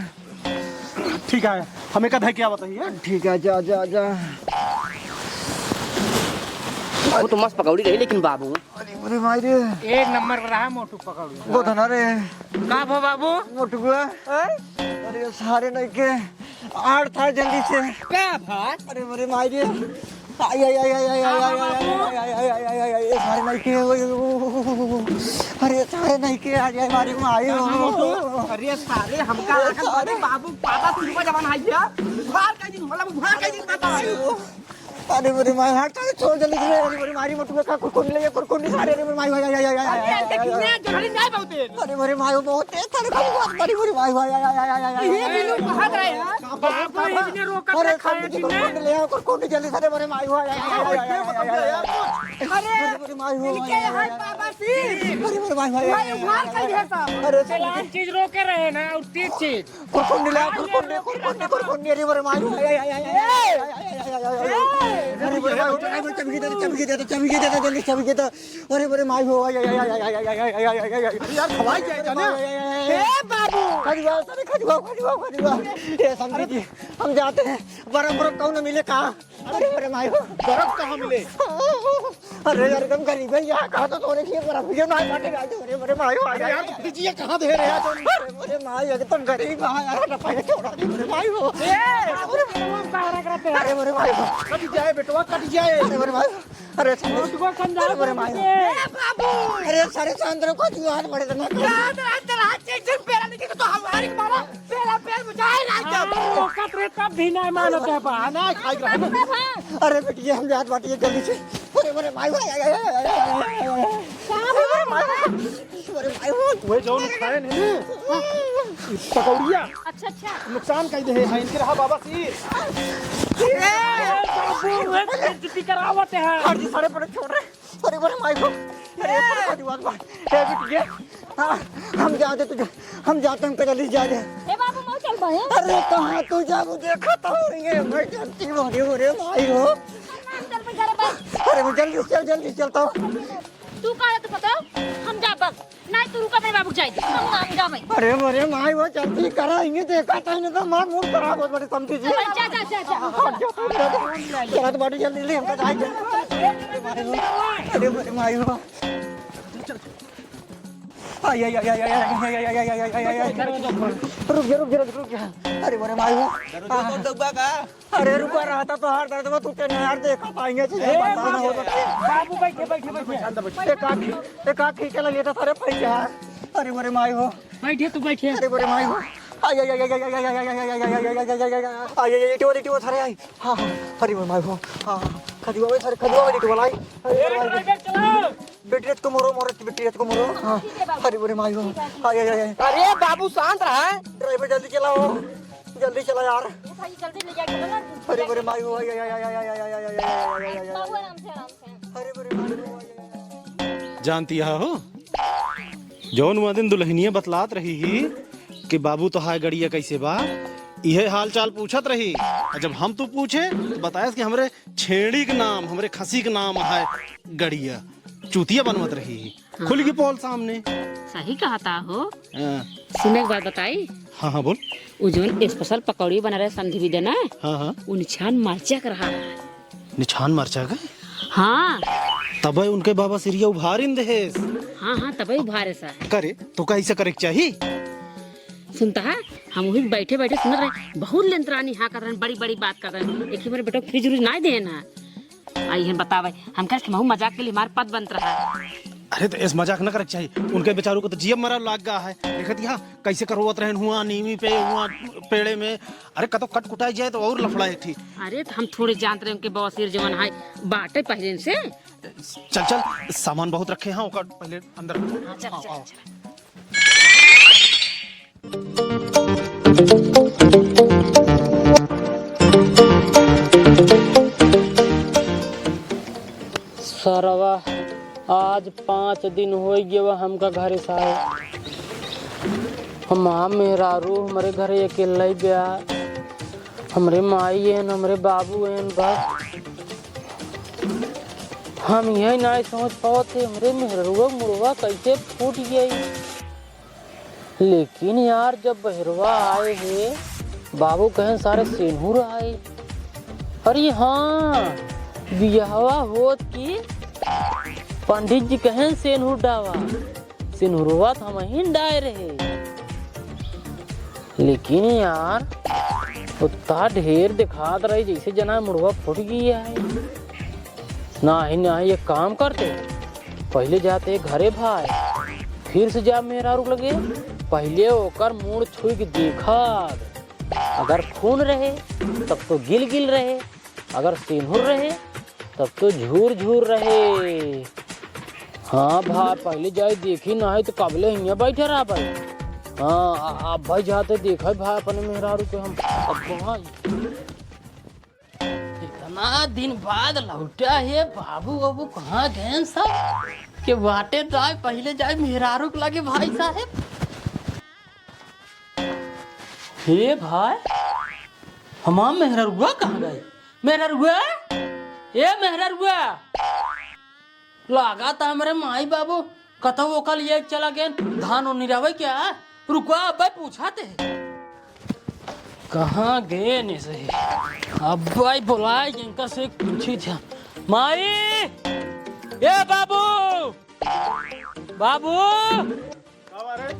ठीक है, हमें का धै क्या बताइए? ठीक है, जा, जा, जा। वो तो मस्त पकौड़ी रही, लेकिन बाबू। अरे, अरे माई रे। एक नंबर का रहा मोटू पकौड़ी। वो धना रे। का भो बाबू? मोटुआ। हैं? अरे, सारे नहीं के। आड़ था जल्दी से। का भाई? अरे, अरे, माई रे। आई, आई, आई, आई, आई, आई, आई, आई, आई, आई, आई, आई, आई, आई, आई, आई, सारे नहीं के, ओए, ओ, ओ, ओ, ओ, ओ, ओ। अरे, सारे नहीं के, आ जाए, मारे माई हो। अरे, सारे हमका अरे, आखिर सारे। बाबू, पापा, सुनवा जवान आई क्या? बुखार का दिन, मतलब, बुखार का दिन, पापा। अरे, अरे, माई, हाथ सारे छोड़ जल्दी से, अरे, अरे, मारी मोटुआ का कुरकुंडी ले, कुरकुंडी सारे, अरे, माई, आई, आई, आई, आई, आई, अरे, आई, आई, आई, कितने जल्दी नहीं बहुते। अरे, अरे, माई, बहुत तेज, सारे, खाली बात, अरे, अरे, माई, आई, आई, आई, आई, आई, आई, ये आई, बिल्लू आई, कहाँ गए हैं? बाबू, इतने रोका अरे, था, खाने खाने पीने। कुरकुंडी ले आओ, कुरकुंडी जल्दी से, अरे, माई, हुआ, अरे, अरे, माई, हुआ, इनके यहाँ बाबा सिंह। अरे, अरे, माई, हुआ, भाई, उधार कर दिया साहब। अरे, चलान चीज रोके रहे ना, और तीस चीज। कुरकुंडी ले आओ, कुरकुंडी, कुरकुंडी, कुरकुंडी, अरे, अरे, माई, हुआ, ए! अरे, अरे, माई, चमकी दे, चमकी दे, चमकी दे, जल्दी चमकी दे। अरे, अरे, माई हो, आय, आय, आय। अरे यार, खवाई जाए क्या ना? ए बाबू! खजुआ, सारे खजुआ, खजुआ, खजुआ। ए समधी जी, हम जाते हैं। बर्फ, बर्फ कहूँ ना मिले का? अरे, अरे, माई हो। बर्फ कहाँ मिले? अरे यार, एकदम गरीब है, यहाँ कहाँ तो तोरे लिए बर्फ, ये ना बाटे, अरे, अरे, माई हो, अरे यार, तो फ्रिज ये कहाँ दे रहे हैं तुम? अरे, अरे, माई, एकदम गरीब है यार, ना पहले छोड़ा दे, अरे, माई हो। ए, बाबू, कहाँ रख रहे हैं? अरे, अरे, माई हो। कट जाए बेटवा, कट जाए। अरे, अरे, माई हो। अरे, अरे, अरे, माई। ए, बाबू। अरे, सारे चांद रे, को तू हाथ बड़े तना। रात, रात, रात, एक दिन पेरा लेके तो हमारी मारा, पेरा, पेरा बुझाए ना जब। हाँ, औकात रहे तब भी नहीं मानत है बा। ना, खाई रहा। अरे, बेटिया, हम जात बाटी जल्दी से। अरे, अरे, माई, भाई, आय, आय, आय। कहाँ भाई, भाई, भाई? अरे, माई, भाई। वही जौन खाए नहीं ना। पकौड़िया। अच्छा, अच्छा। नुकसान कई दे है, इनके रहा बाबा सी। ए, बाबू, वे बेइज्जती करावत है। हट जी, सारे पड़े छोड़ रहे। अरे, अरे, माई को। अरे, ए! पकौड़ी बात बा। ए, बिटिया। हाँ, हम जाते तुझे, हम जाते हैं, हम कजली जा दे। ए, बाबू, मैं चल बा, हैं? अरे, कहाँ तू जाबू, देखा तो ये इमरजेंसी हो रही हो रे, माई हो। हम चल बा, जरा बा। अरे, वो जल्दी चल, जल्दी चलता हूँ। तू का है, तू बताओ, हम जाबा। नहीं, तू रुका, मेरे बाबू जाए दे। हम ना, हम जाबे। अरे, अरे, माई, वो जल्दी करा, इन्हें देखा था, इन्हें तो मार मूड खराब हो, बड़े समझी जी। अरे, जा, जा, जा, जा। हट जा, तू जा, जा। चला, तो बाटी जल्दी ले, हमका जाए दे। अरे, अरे, माई, वो। चल, चल, चल। आई, आई, आई। रुक जा, रुक जा, रुक, रुक जा। अरे, मोरे माई हो। दर्द तो दबा का? अरे, रुका, रहता तो हर दर्द में तू के ना यार, देखा पाएंगे, तुझे ए, बता ना हो तो। बाबू, बैठे, बैठे, बैठे। एक आँख, एक आँख खींच के ला लेता सारे पैसा। अरे, मोरे माई हो। बैठे, तू बैठे। अरे, मोरे माई हो। आई, आई, आई। आई, आई, आई, इटवा, इटवा, सारे आई। हाँ, हाँ, अरे, मोरे माई हो। हाँ, हाँ, खजुआ, सारे खजुआ, इटवा लाई। अरे, ए, मोरे माई हो। ड्राइवर चलाओ। बेटी रात को मरो, मरो, बेटी रात को मरो। हाँ। अरे, अरे, माई हो। आय, आय, आय, आय। अरे, बाबू, शांत रहा। ड्राइवर, जल्दी चलाओ। जल्दी चला यार। अरे, अरे, माई हो। आय, आय, आय। बाबू, आराम से, आराम से। अरे, अरे, माई हो। आय, आय, आय। जानती हा हो, जौन वह दिन दुल्हनिया बतलात रही ही कि बाबू तोहार गड़िया कैसे बा, इहे हाल चाल पूछत रही। और जब हम तू पूछे, तो बतायस कि हमरे छेड़ी के नाम, हमरे खसी के नाम है गड़िया। चूतिया बनवत रही। हाँ। खुल गई पोल सामने। सही कहता हो। हाँ। सुने एक बात बताई। हाँ, हाँ, बोल। उ जौन special पकौड़ी बना रहे समधी भी देना। हाँ, हाँ। उ निछान मरचा के रहा। निछान मरचा के? हाँ। तबे उनके बाबा सिरिया उभारिन देहेस। हाँ, हाँ, तबे उभारे सा। करे, तो कैसे करे के चाही? सुनता है, हम वही बैठे बैठे सुनत रहे, बहुत लेंतरानी हाँ करत रहन, बड़ी बड़ी बात करत रहन। एक ही बार बेटा फ्रिज उरिज ना दे ना। आई हम बतावे, हम कहे कि महू मजाक के लिए हमारे पद बनत रहा। अरे तो ऐस मजाक न करे के चाही, उनके बेचारू को तो जियब मरा लाग गा है। देखत यहाँ कैसे करवत रहन हुआ नीमी पे, हुआ पेड़े में। अरे कतो कट कुटाई जाए तो और लफड़ा एक थी। अरे तो हम थोड़े जानत रहे उनके बवासीर जवन है, बाटे पहले से। चल चल, सामान बहुत रखे हैं, ओकर पहले अंदर। हाँ, चल, हाँ, चल, आओ। चल। सरवा, आज पाँच दिन होइ गवा हमका घरे से आए। हमार मेहरारू हमरे घरे अकेले ही ब्या। हमरे माई हैं, हमरे बाबू हैं, बस। हम यही नाहीं सोच पावत थे, हमरे मेहररुआ मुड़वा कैसे फूट गई। लेकिन यार, जब बहिरवा आए हे, बाबू कहेन सारे सेनुर आए। अरे हाँ, बियाहवा होत की पंडित जी कहेन सेनुर डावा, सेनुरवा तो हमहिन डाए रहे। लेकिन यार, उत्ता ढेर देखात रही, जैसे जना मुड़वा फूट गई है। नाही, नाही, एक काम करते, पहिले जाते घरे भाई, फिर से जा मेहरारू लगे, पहिले ओकर मुड़ छुई के देखा, अगर खून रहे, तब तो गिल गिल रहे, अगर सेनुर रहे, तब तो झूर झूर रहे। हाँ भाई, पहिले जाई देखी, नाही तो कबले हियाँ बैठे रहा भाई। हाँ, आ-, आप भाई जाते देखा भाई अपने मेहरारू के हम। अब कहाँ इतना दिन बाद लौटा है बाबू, बाबू कहाँ गए सब? के बाटे दाई, पहिले जाए मेहरारू के लगे भाई साहब। हे भाई, हमार मेहररुआ कहाँ गए? मेहररुआ, ए मेहररुआ, लागा था हमरे माई बाबू कतौ ओका लिए चला गए, धान ओ निरावे क्या? रुका, अब्बे पूछा थे। कहाँ गए ने से? अब्बे बोलाए जिनका से पूछी था। माई, ए बाबू, बाबू। का बा रे?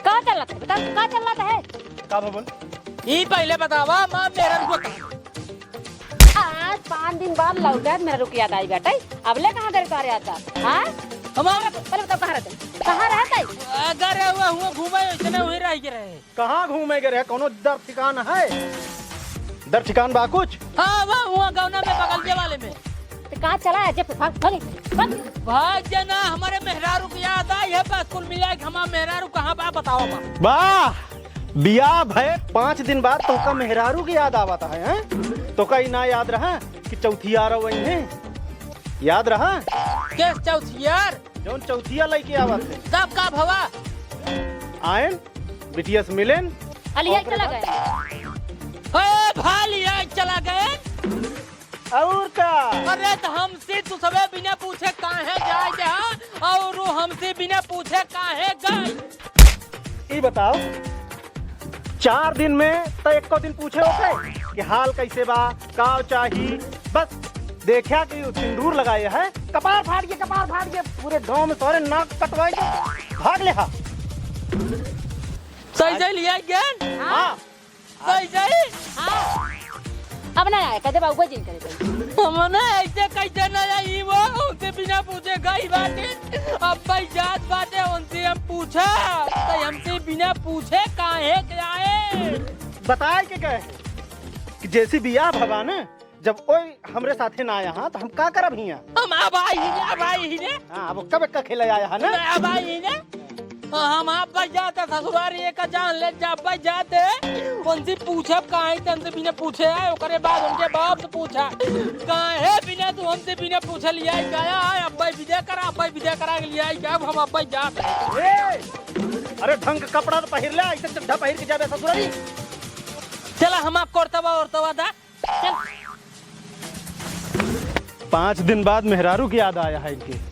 का चलत है? बता, का चलत है? का बा बोल? ई पहिले बतावा, माँ मेहररुआ कहाँ? आज पाँच दिन बाद लौटत मेहररुआ के याद आई बाटे। अबले कहाँ गए तोहरे याद बा? हाँ? हमार पहिले बताओ, कहाँ रहते? कहाँ रहते? अगर हुआ, हुआ घूमे, इतने वहीं रह के रहे। कहाँ घूमे के रहे? कौनो दर ठिकान है? दर ठिकान बा कुछ? हाँ, वह हुआ गौना में, बगलिए वाले में। तो कहाँ चला है? जब भाग, भाग, भाग। भाग जाना, हमारे मेहरारू की याद आई है, बस कुल मिला के हमारा मेहरारू कहाँ बा, बताओ बा। वाह, बियाह भय पाँच दिन बाद तोहका मेहरारू की याद आवत है, हैं? तोहका ई ना याद रहा कि चौथियार वही है? याद रहा? के चौथियार? जौन चौथिया लइके आवत है। तब का भवा? आयन, बिटिया से मिलेन। अलिया ओकरे चला बाद गए। ए, भालिया चला गए। और का? अरे, तो हमसे तू सबे बिना पूछे काहे जाए दे, हाँ? और वो हमसे बिना पूछे काहे गए? ई बताओ, चार दिन में तो एको दिन पूछे होते कि हाल कैसे बा, का चाही, बस देखा कि सिंदूर लगाए है, कपार फाड़ के, कपार फाड़ के पूरे गांव में तोरे नाक कटवाए के भाग ले हा। सही सही लिया गया? हाँ। सही सही? हाँ। अब ना आए, कदे बाबू जिन करे भाई। हमने ऐसे कैसे ना आई वो, उनसे बिना पूछे गई बाटे। अब भाई जात बाटे, उनसे हम पूछा, तो हमसे बिना पूछे काहे के आए? बताए के कहे कि जैसी बियाह भवा ना, जब ओए हमरे साथे ना आया, हाँ, तो हम का करब हियाँ? हम अब आई ही ने, अब आई ही ने। हाँ, अब कब का खेला आया है ना? अब आई ही ने। हम अब भाई जाते ससुरारी एक जान ले जा भाई जाते। उनसे पूछब काहे ते हमसे बिना पूछे आए, ओकरे बाद उनके बाप से पूछा। काहे बिना तू हमसे बिना पूछे लिया गया है? अब भाई विदा करा, अब भाई विदा करा के लिया गया, अब हम अब भाई जाते। ए, अरे ढंग का कपड़ा तो पहिर ले, ऐसे चड्ढा पहिर के जाबे ससुरारी। चला हम कोर्तवा ओर्तवा दा। चल। पाँच दिन बाद मेहरारू की याद आया है इनके।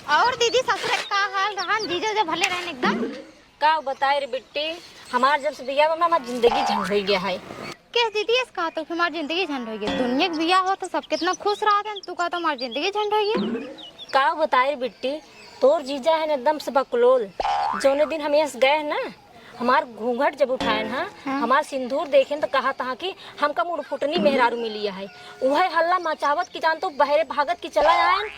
और दीदी, ससुरे का हाल रहन? जीजा जे भले रहन एकदम? का बताए रे बिट्टी, हमार जब से बियाह बा ना, हमार जिंदगी झंड होइ गया है। के दीदी, ऐसे कहा तो कि हमार जिंदगी झंड होइ गया? दुनिया के बियाह हो तो सब कितना खुश रहत हैं, तू कहा तो हमार जिंदगी झंड होइ गया। का बताए रे बिट्टी, तोर जीजा है ना एकदम से बकलोल। जौने दिन हम यहाँ से गए ना, हमार घूंघट जब उठाएन हा, हाँ। हमार सिंदूर देखेन तो कहा तहा कि हमका मुड़फुटनी मेहरारू मिली है। उहे हल्ला मचावत कि जान तो बहरे भागत कि चला आएन।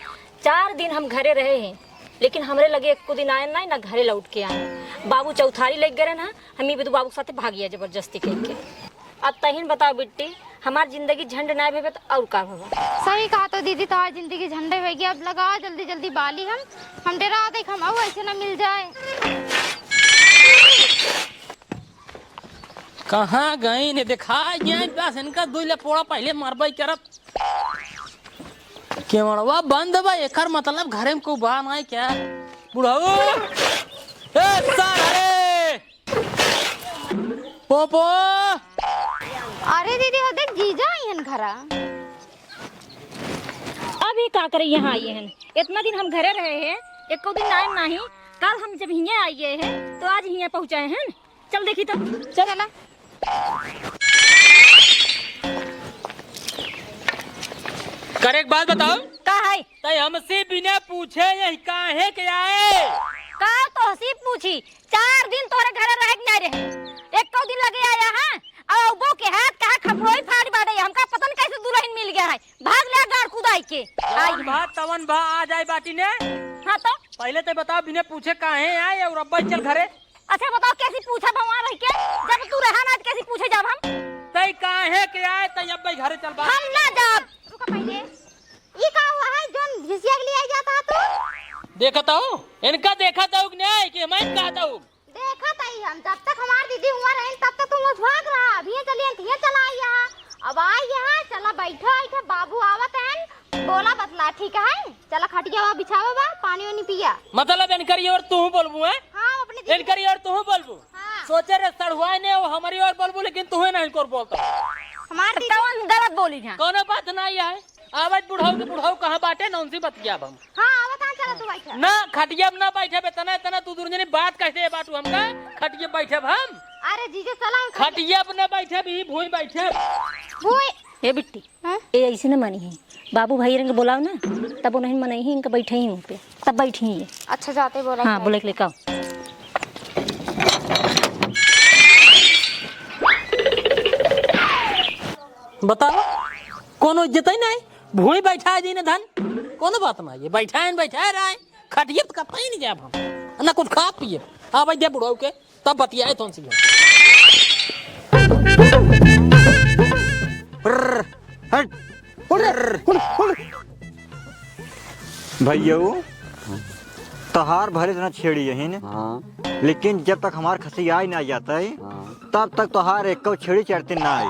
चार दिन हम घरे रहे हैं, लेकिन हमरे लगे एको दिन आएन ना, ना घरे लौट के आएन। बाबू चौथारी लेके गए ना, हम ई बिदु बाबू के साथे भागिया जबरदस्ती कह के। अब तहिन बताओ बिट्टी, हमार जिंदगी झंड ना भेबे तो और का भवा? सही कहा तो दीदी, तोहार जिंदगी झंडे होइगी। अब लगाओ जल्दी जल्दी बाली हम, हम डेरा देख हम अउ ऐसे ना मिल जाए। कहाँ गई ने देखा गया बस इनका दुई लपोड़ा पहले मरबई करत। केवड़वा बंद बा, एकर मतलब घरे में कोई बा नाई क्या? बुढ़ऊ, ए सारे, पोपो। अरे दीदी, हो देख जीजा आई हन घरा। अब ये का करे यहाँ आई हन? इतना दिन हम घरे रहे हैं, एको दिन आए नाही। कल हम जब हियाँ आई हैं, तो आज हियाँ पहुँचाए हैं। चल देखी तो। चल। चला। करे एक बात बताओ। का है? तै हमसे बिना पूछे यही काहे के आए? का तोहसे पूछी? चार दिन तोहरे घरे रहे के नहीं रहे, एको दिन लगे आया है। अब अउबो के हाथ कहाँ खपड़ोई फाड़ बाटे, हमका पता नहीं कैसे दुल्हन मिल गया है। भाग ले गाड़ कुदाई के। आई जवन है। भा तवन भा आ जाए बाटी ने। हाँ तो? पहले तो बताओ बिना पूछे काहे आए और अब्बा चल घरे। अच्छा बताओ, कैसी पूछा भगवान रह के? जब तू रहा ना, तो कैसी पूछे जाब हम? तई काहे के आए, तई अब्बे घरे चल बा। हम ना जाब। रुका पहले। ई का हुआ है, जोन झिसिया के लिए आई जाता है तू? देखत हो? इनका देखत हो कि नहीं, कि मैं कहत हूँ? देखत हई हम, जब तक हमार दीदी हुआ रही, तब तक तुम उस भाग रहा। अभी ये चलिए, ये चला आई यहाँ। अब आई यहाँ, चला बैठो, बैठो, बाबू आवत हैं। बोला बतला, ठीक है? चला खटिया वा बिछावा बा, पानी वानी पिया। मतलब इनकरी और तू बोलबू है? हाँ, अपने दीदी इनकरी और तू बोलबू? हाँ। सोचे रे सड़ुआई ने वो हमारी और बोलबू, लेकिन तू ही नहीं इनको बोलता। हमार तो दीदी कौन गलत बोली है? कोनो बात नहीं है। आवाज बुढ़ाऊ के बुढ़ाऊ कहाँ बाटे, नौन सी बतियाब हम। हाँ, आवत हाँ, चला तू बैठा। ना, खटिया पे ना बैठे बे, तना, तना तू दुर्जनी बात कैसे बाटू हमका? खटिया बैठे हम? अरे जीजा, चला हम खटिया। खटिया पे ना बैठे भी, भूई बैठे। भूई। ए बिट्टी, हाँ? ए ऐसे न मानी है। बाबू भाई रंग बोलाओ ना, तब उन्हें मनई है, इनका बैठे ही हूँ पे, तब बैठी ही है। अच्छा, जाते बोला हाँ, के बोले के लेके आओ। बताओ, कोनो इज्जत ही नहीं, भूई बैठा है जी ने धन, कोनो बात ना, ये बैठा है, बैठा है रहा है, खटिए तो कतई नहीं जाब हम, ना कुछ खा पिए, हाँ भाई दे बुढ़ाऊ के। तब बतियाए तो उनसे। हट। उड़, उड़, उड़। भैया, तहार भले इतना छेड़ी यही ने, हाँ। लेकिन जब तक हमार खसी आई ना जाता है, हाँ। तब तक तोहार एक छेड़ी चढ़ती ना आई।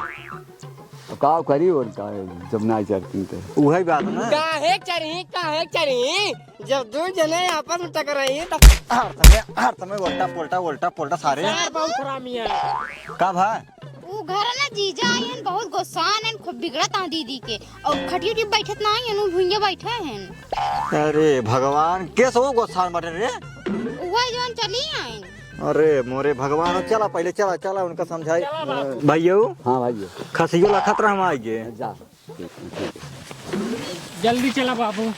तो का करी और का, जब ना चरती तो। उहे बात ना। काहे चरही, काहे चरही? जब दू जने आपस में टकराई तो हर समय, हर समय उल्टा पुल्टा, उल्टा पुल्टा सारे। सार बहुत हरामी है। का भा? उ घर ना जीजा आइन, बहुत गोस्सान हैं, खूब बिगड़त हैं दीदी के। और खटिया उटिया बैठत नाहीं हैं, उ भुइया बैठे हैं। अरे भगवान, केस वो गोस्सान बाटे रे? वही जौन चली आइन। अरे मोरे भगवान, चला पहिले, चला, चला उनका समझाई। चला बाबू। भइयो। हाँ भइयो। खसियो लखत रह, हम आइगे। जा। जल्दी चला बाबू।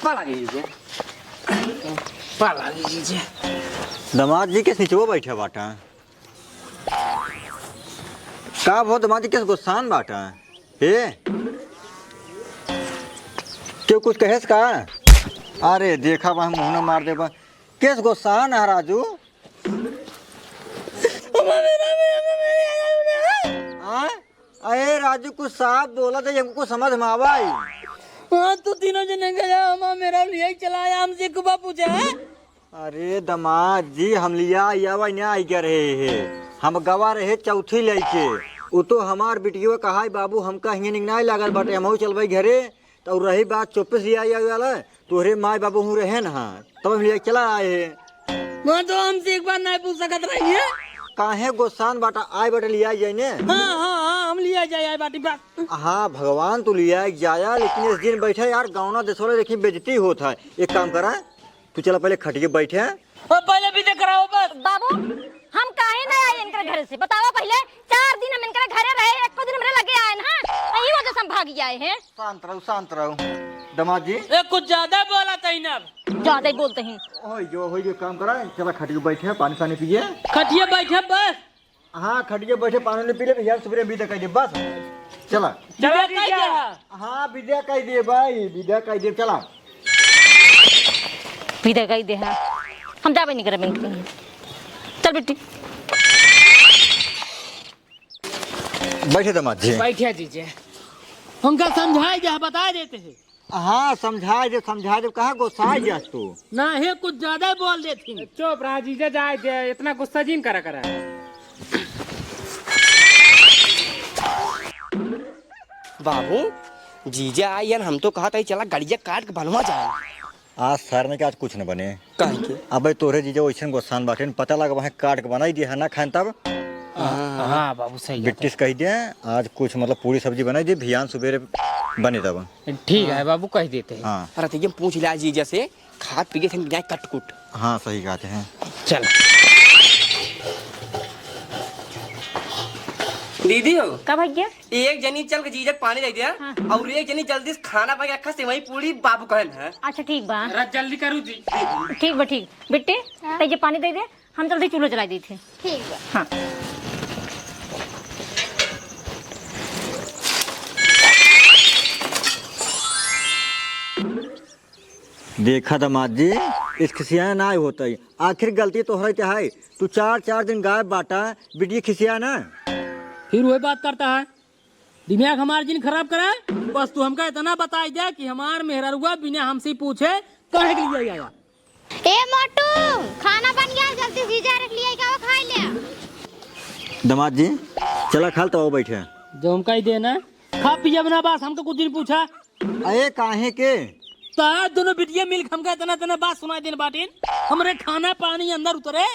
पा लागी जीजे। पा लागी जीजे। दामाद जी केस निचवा बैठे बाटा? का भो दामाद जी केस गोस्सान बाटा? हे? केहू कुछ कहेस का? अरे देखा बा, मुँह ना मार देबा। केस गोस्सान है राजू? हाँ? अरे राजू, कुछ साफ बोला तो हमको समझ में आवा ही। हाँ, तू तीनों जने गया, हम मेरा लिया ही चला आया, हमसे कुबा पूछा है? अरे दामाद जी, हम लिया आवा ना आई गए रहे हे। हम गवा रहे चौथी लइके। उ तो हमार बिटियो कहा, "बाबू, हमका हियाँ निक नाई लागल बाटे, हमहू चलबे घरे।" तो रही बात चौबीस लिया आवे वाला, तोहरे माई बाबू हूँ रहे न, हाँ, तब हम लिया चला आए हैं। वहाँ तो हमसे एक बार नहीं पूछ सकत रही है। काहे गोस्सान बाटा, आए बाटे लिया जाए ने। हाँ, हाँ, हाँ, हम लिया जाए, आए बाटी बात। हाँ, भगवान तू लिया जाया, लेकिन इस दिन बैठा यार, गाँव ना देश वाले देखी बेइज्जती होत है। एक काम करा, तू चला पहिले खटिया बैठे। अब पहिले विदा कराओ बस। बाबू, हम काहे ना आए इनकर घरे से? बतावा पहिले, चार दिन हम इनकर घरे रहे, एको दिन हमरे लगे आए ना, यही वजह से हम भाग आए हैं। शांत रहो, शांत रहो। दामाद जी। ए, कुछ ज्यादा बोला तही ना। ज्यादा ही बोलते हैं। ओए जो, ओए जो काम करा, चला खटिया बैठे, पानी सानी पिए। खटिया बैठे बस। हाँ, खटिया बैठे, पानी नहीं पी ले तो यार, सुबह विदा कह दे, बस। चला। चला विदा कह दे। हाँ, विदा कह दे भाई, विदा कह दे, चला। विदा कह दे, हाँ। हम जाबे नहीं करबे इनके कहीं। चल बिट्टी। बैठे दामाद जी। बैठे जीजे। हमका समझाए जा, बता देते हैं। हाँ, समझाए दे, समझाए दे, कहाँ गोसाए जास तू? ना, हे कुछ ज्यादा ही बोल देती। चुप रहा जीजा, जाए दे, इतना गुस्सा जिन करा करा। बाबू, जीजा आइयन, हम तो कहा था, चला गड़िया काट के बनवा जाए। आज सर में के आज कुछ न बने। काहे के? अबे तोरे जीजा वैसन गोस्सान बाटे, पता लगा वहाँ काट के बनाई दिया है ना खाएन तब। हाँ, हाँ, बाबू, सही बात है। बिट्टी से कह दे, आज कुछ मतलब पूरी सब्जी बनाई दे, भियान सुबेरे बने तब। ठीक है बाबू, कह देते हैं। हाँ। अरे, तो ये पूछ लिया जीजा से, खात पिए थे बिना कटकुट। हाँ, सही कहते हैं। चल। दीदी हो। का भैया? एक जनी चल के जीजा के पानी दे दिया, हाँ। और एक जनी जल्दी से खाना बना के रखा, सेवई पूरी बाबू कहन है। अच्छा, ठीक बा। जरा जल्दी करू जी। ठीक बा, ठीक। बिट्टी, हाँ। तै जे पानी दे दे, हम जल्दी चूल्हा जलाई देते हैं। ठीक बा। हाँ। देखा दामाद जी, इस खिसियाए ना होता ही। आखिर गलती तोहरे के है, तू चार, चार दिन गायब बाटा, बिटिया खिसिया ना। फिर वही बात करता है, दिमाग हमार जिन खराब करा। बस तू हमका इतना बताई दे कि हमार मेहररुआ बिना हमसे पूछे काहे के लिए आया। ए मोटू, खाना बन गया, जल्दी जीजा रख लिया, का खाई ले। दामाद जी, चला खाल तो आओ बैठे। जो हमका ही देना, खा पिया बना बस, हमका कुछ दिन पूछा। अरे काहे के? तार दोनों बिटिया मिल के हमका इतना, इतना बात सुनाई देन बाटिन, हमरे खाना पानी अंदर उतरे।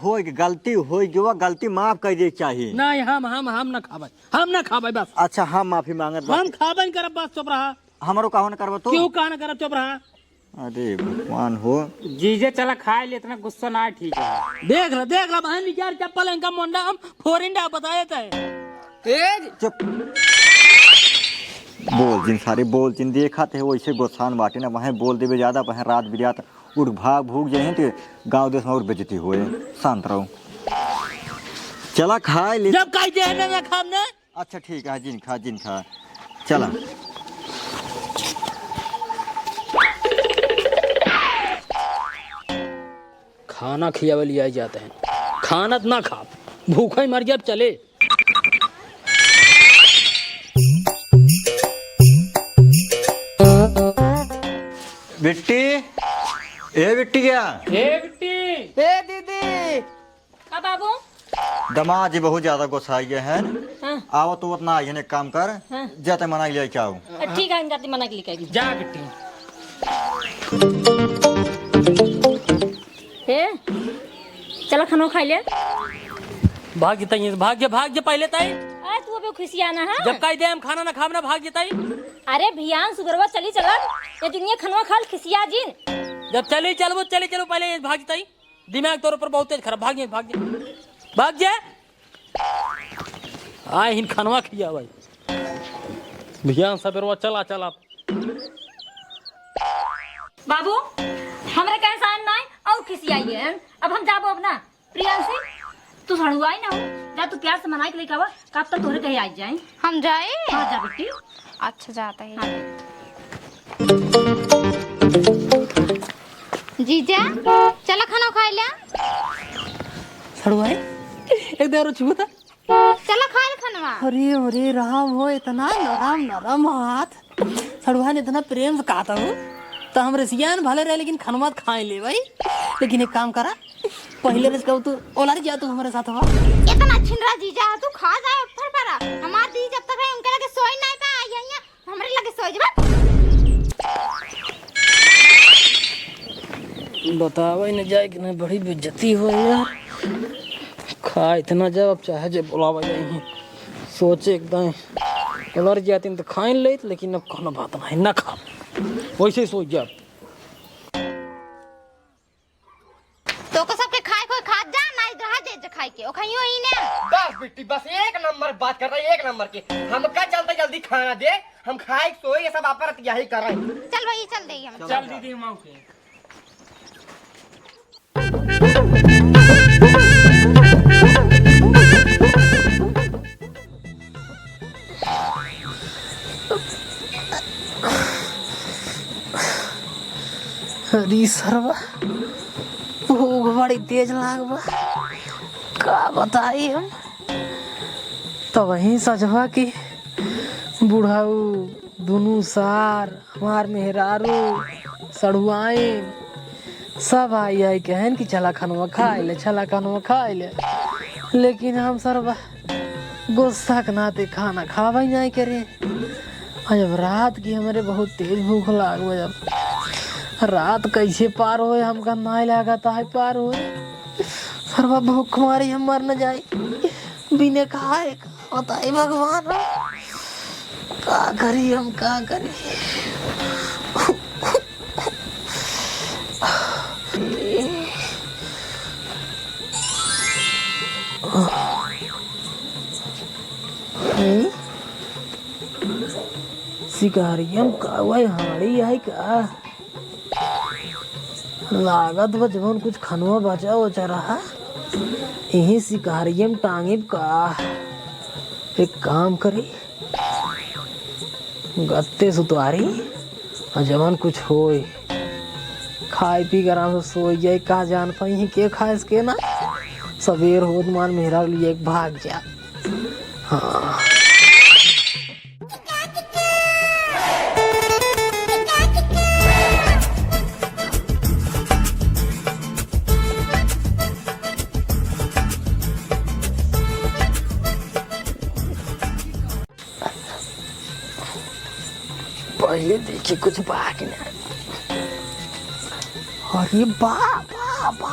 होई के गलती, होई गवा, गलती माफ कर दे के चाही। नहीं, हम, हम, हम ना खाबे, हम ना खाबे बस। अच्छा, हम माफी मांगत बा। हम खाबे न करब बस, चुप रहा। हमरो काहो न करबो तू? क्यों काहो न करब, चुप रहा। अरे भगवान हो। जीजे चला खाए ले, इतना गुस्सा ना ठीक है। देख ला, देख ला, बहन निकाल चप्पल, इनका मुंडा हम फोरिंडा बताए थे। तेज। चुप। बोल जिन सारे, बोल जिन, देखा थे वैसे गोस्सान बाटे ना, वहें बोल देबे ज्यादा, वहें रात बिरात उठ भाग भूग जाए तो गाँव देश में और बेइज्जती होए। शांत रहो। चला खाए ले। जब कह दे ना, ना खाब ना। अच्छा ठीक है, जिन खा, जिन खा। चला। खाना खियावे लिया जाते हैं, खाना त ना खा, भूखा ही मर गया, अब चले। बिट्टी, ए बिट्टी क्या? ए बिट्टी। ए दीदी। का बाबू? दमाद जी बहुत ज्यादा गुस्साइ गए हैं। हाँ। आवत तो उतना आई है, एक काम कर, हाँ। जाते मना के लेके आओ। ठीक है, हम जाते मना के लेके आई। जा बिट्टी। ए, चला खाना खाइ ले। भाग जे तई, भाग जे, भाग जे पहिले तई। अरे तू अबे खिसिया ना, हाँ? जब कहि दे हम खाना ना खाब ना, भाग जे तई। अरे भियान सुबेरवा चली चलब, ये दुनिया खनवा खाल खिसिया जिन। जब चली चलबो, चली चलबो, पहिले भाग जे तई। दिमाग तोर ऊपर बहुत तेज खराब, भाग जे, भाग जे। भाग जे। आए हिन खनवा खिया भाई। भियान सबेरवा चला, चला। बाबू, हमरे कहे साइन नाई और खिसियाइए हैं। अब हम जाबो अपना। प्रियांशी, तू सड़ुआई ना हो, जा तू प्यार से मनाई के लेके आवा, कब तक तोहरे कहे आई जाए। हम जाए? हाँ, जा बेटी। अच्छा, जाता है। हाँ। जीजा, चला खाना खाइ ले। सड़ुआई, एक दारो छुआ था। चला खाइ ले खनवा। अरे, अरे, राम हो, इतना नरम, नरम हाथ। सड़ुआइन इतना प्रेम से कहत हो, तो हम रिसियान भले रहे, लेकिन खनवा तो खाइ ले भाई। लेकिन एक काम करा, पहिले रस कहू तू ओलारी जा तू हमरे साथ हो। इतना छिनरा जीजा है, तू खा जाए फर फरा। हमार दीदी जब तक है, उनके लगे सोई नाई पाए, यहीं हमरे लगे सोई जबा। बतावे न जाए कि नहीं, बड़ी बेइज्जती हो यार। खा इतना जब, अब चाहे जे बुलावे जाए, सोचे एकदम। कलर जातिन तो खाइन लेत, लेकिन अब कोनो बात नहीं, ना खा, वैसे ही सोच जा। तो को सबके खाए कोई खात जा, ना रहा जे जे खाए के, ओ खाइयो ही ने। बस बिट्टी, बस एक नंबर बात कर रही, एक नंबर के। हमका चलते जल्दी खाना दे, हम खाए सोए, ये सब आपन यही करें। चल भाई, चल दे हम। चल दीदी, हम आऊ के। अरे सरवा, भूख बड़ी तेज लाग बा, का बताई हम। तब वहीं सजवा की बुढ़ऊ, दुनू सार, हमार मेहरारू, सड़ुआइन, सब आई आई कहन कि चला खनवा खाइ ले, चला खनवा खाइ ले। लेकिन हम सरवा गुस्सा के नाते खाना खावे नाई करे। और जब रात की हमरे बहुत तेज भूख लाग बा, जब रात कैसे पार होए हमका नाई लागत है पार होए। सरवा भूख मारी हम मर न जाई बिने खाए। बताई भगवान, का करी हम, का करी? हम्म? शिकारियम का वही हाड़ी है का? लागत बा जवन कुछ खनवा बचा उचा रहा, यही शिकारियम टांगिब का। एक काम करी, गत्ते सुतवारी, और जवन कुछ होए, खाए पी के आराम से सोई जाए, का जान पाई है के खाए के ना। सबेर होत मान मेहरा लिए भाग जा। हाँ। पहिले देखी कुछ बा कि ना। अरे बा, बा, बा।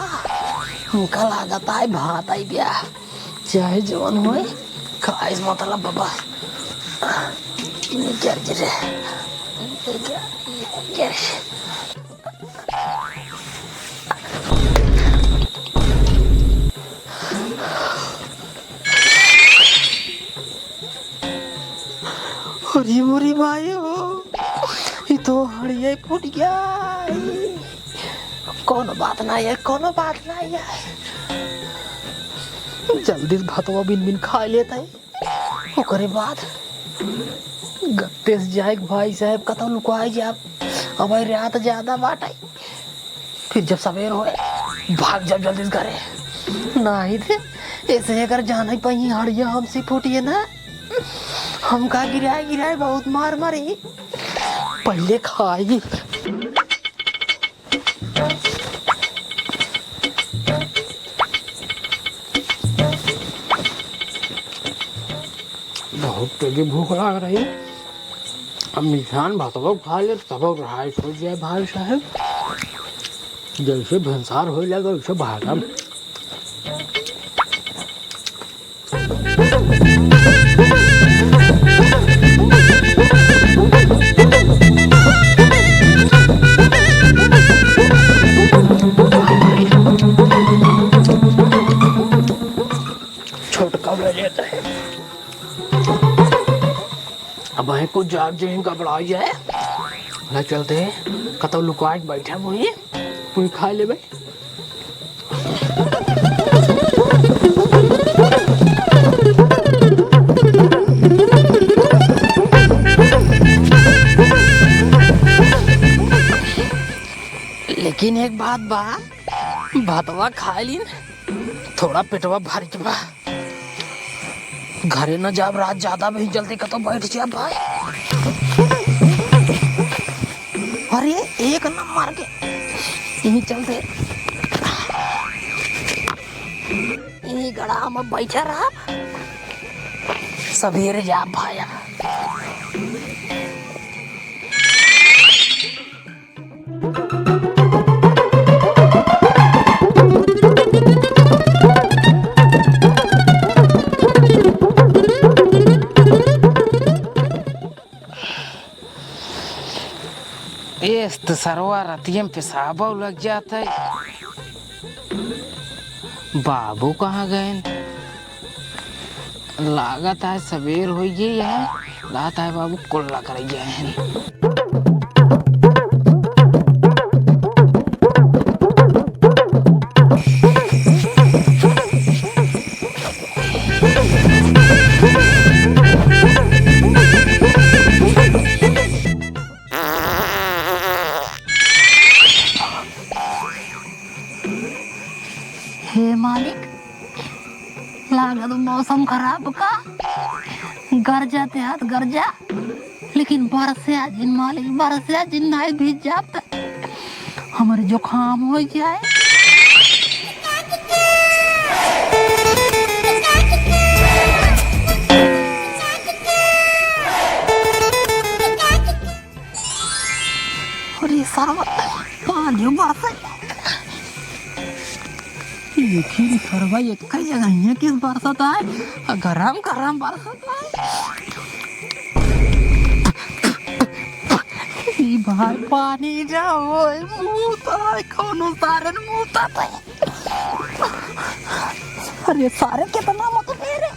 हमका लागत है भात आई गया। चाहे जवन होए, खाए से मतलब बाबा। निकर जे रे। निकर, निकर। अरे मोरी माई हो, ई तो हड़िया फूट गया। कोनो बात ना है, कोनो बात ना है। जल्दी से भतवा बिन बिन खा लेता है। ओकरे बाद गत्ते से जाए के भाई साहब कतौ लुकाए जाब। अब भाई रात ज्यादा बाटे, फिर जब सवेर होए भाग जाब जल्दी से घरे। नाही थे ऐसे अगर जान ही पाई हड़िया हमसे फूटिए ना, हमका गिराए गिराए बहुत मार मारी। पहिले खाई। बहुत तेजी भूख लाग रही है। अब निशान भातवा खा ले, तब और रिहाई हो जाए भाई साहब। जैसे भंसार हो जाएगा, वैसे भागम। छोटका ले लेता है। अब है कुछ जाग जे घबरा जाए। ना चलते हैं, कतौ लुकाए के बैठा वही, कोई खा लेबे। लेकिन एक बात बा, भातवा खा लीन, थोड़ा पेटवा भर के बा। घरे न जाब, रात ज्यादा भी जल्दी कतौ बैठ जाब भाई। अरे एक नंबर के, यहीं चलते, यहीं गड़ा हम बैठे रहब, सवेरे जाब भाई। एस त सरवा रतिया में पेशाबौ लग जात है। बाबू कहाँ गएन? लागत है सबेर होइ गई है, लागत है बाबू कुल्ला कर गए हैं। हे मालिक, लागत मौसम खराब का, गरजा ते हाथ गरजा, लेकिन बरस्या जिन मालिक, बरस्या जिन, नाहीं भीज जाब त हमरे जुकाम होइ जाए। अरे सरवा, पानी बरसत। लेकिन सरवा, एक जगह हियाँ किस बरसत आए? गरम गरम बरसत आए। ई बार पानी ना होए, मूत आए, कौनो सारन मूत आए। अरे सारे, कितना मत मेरे।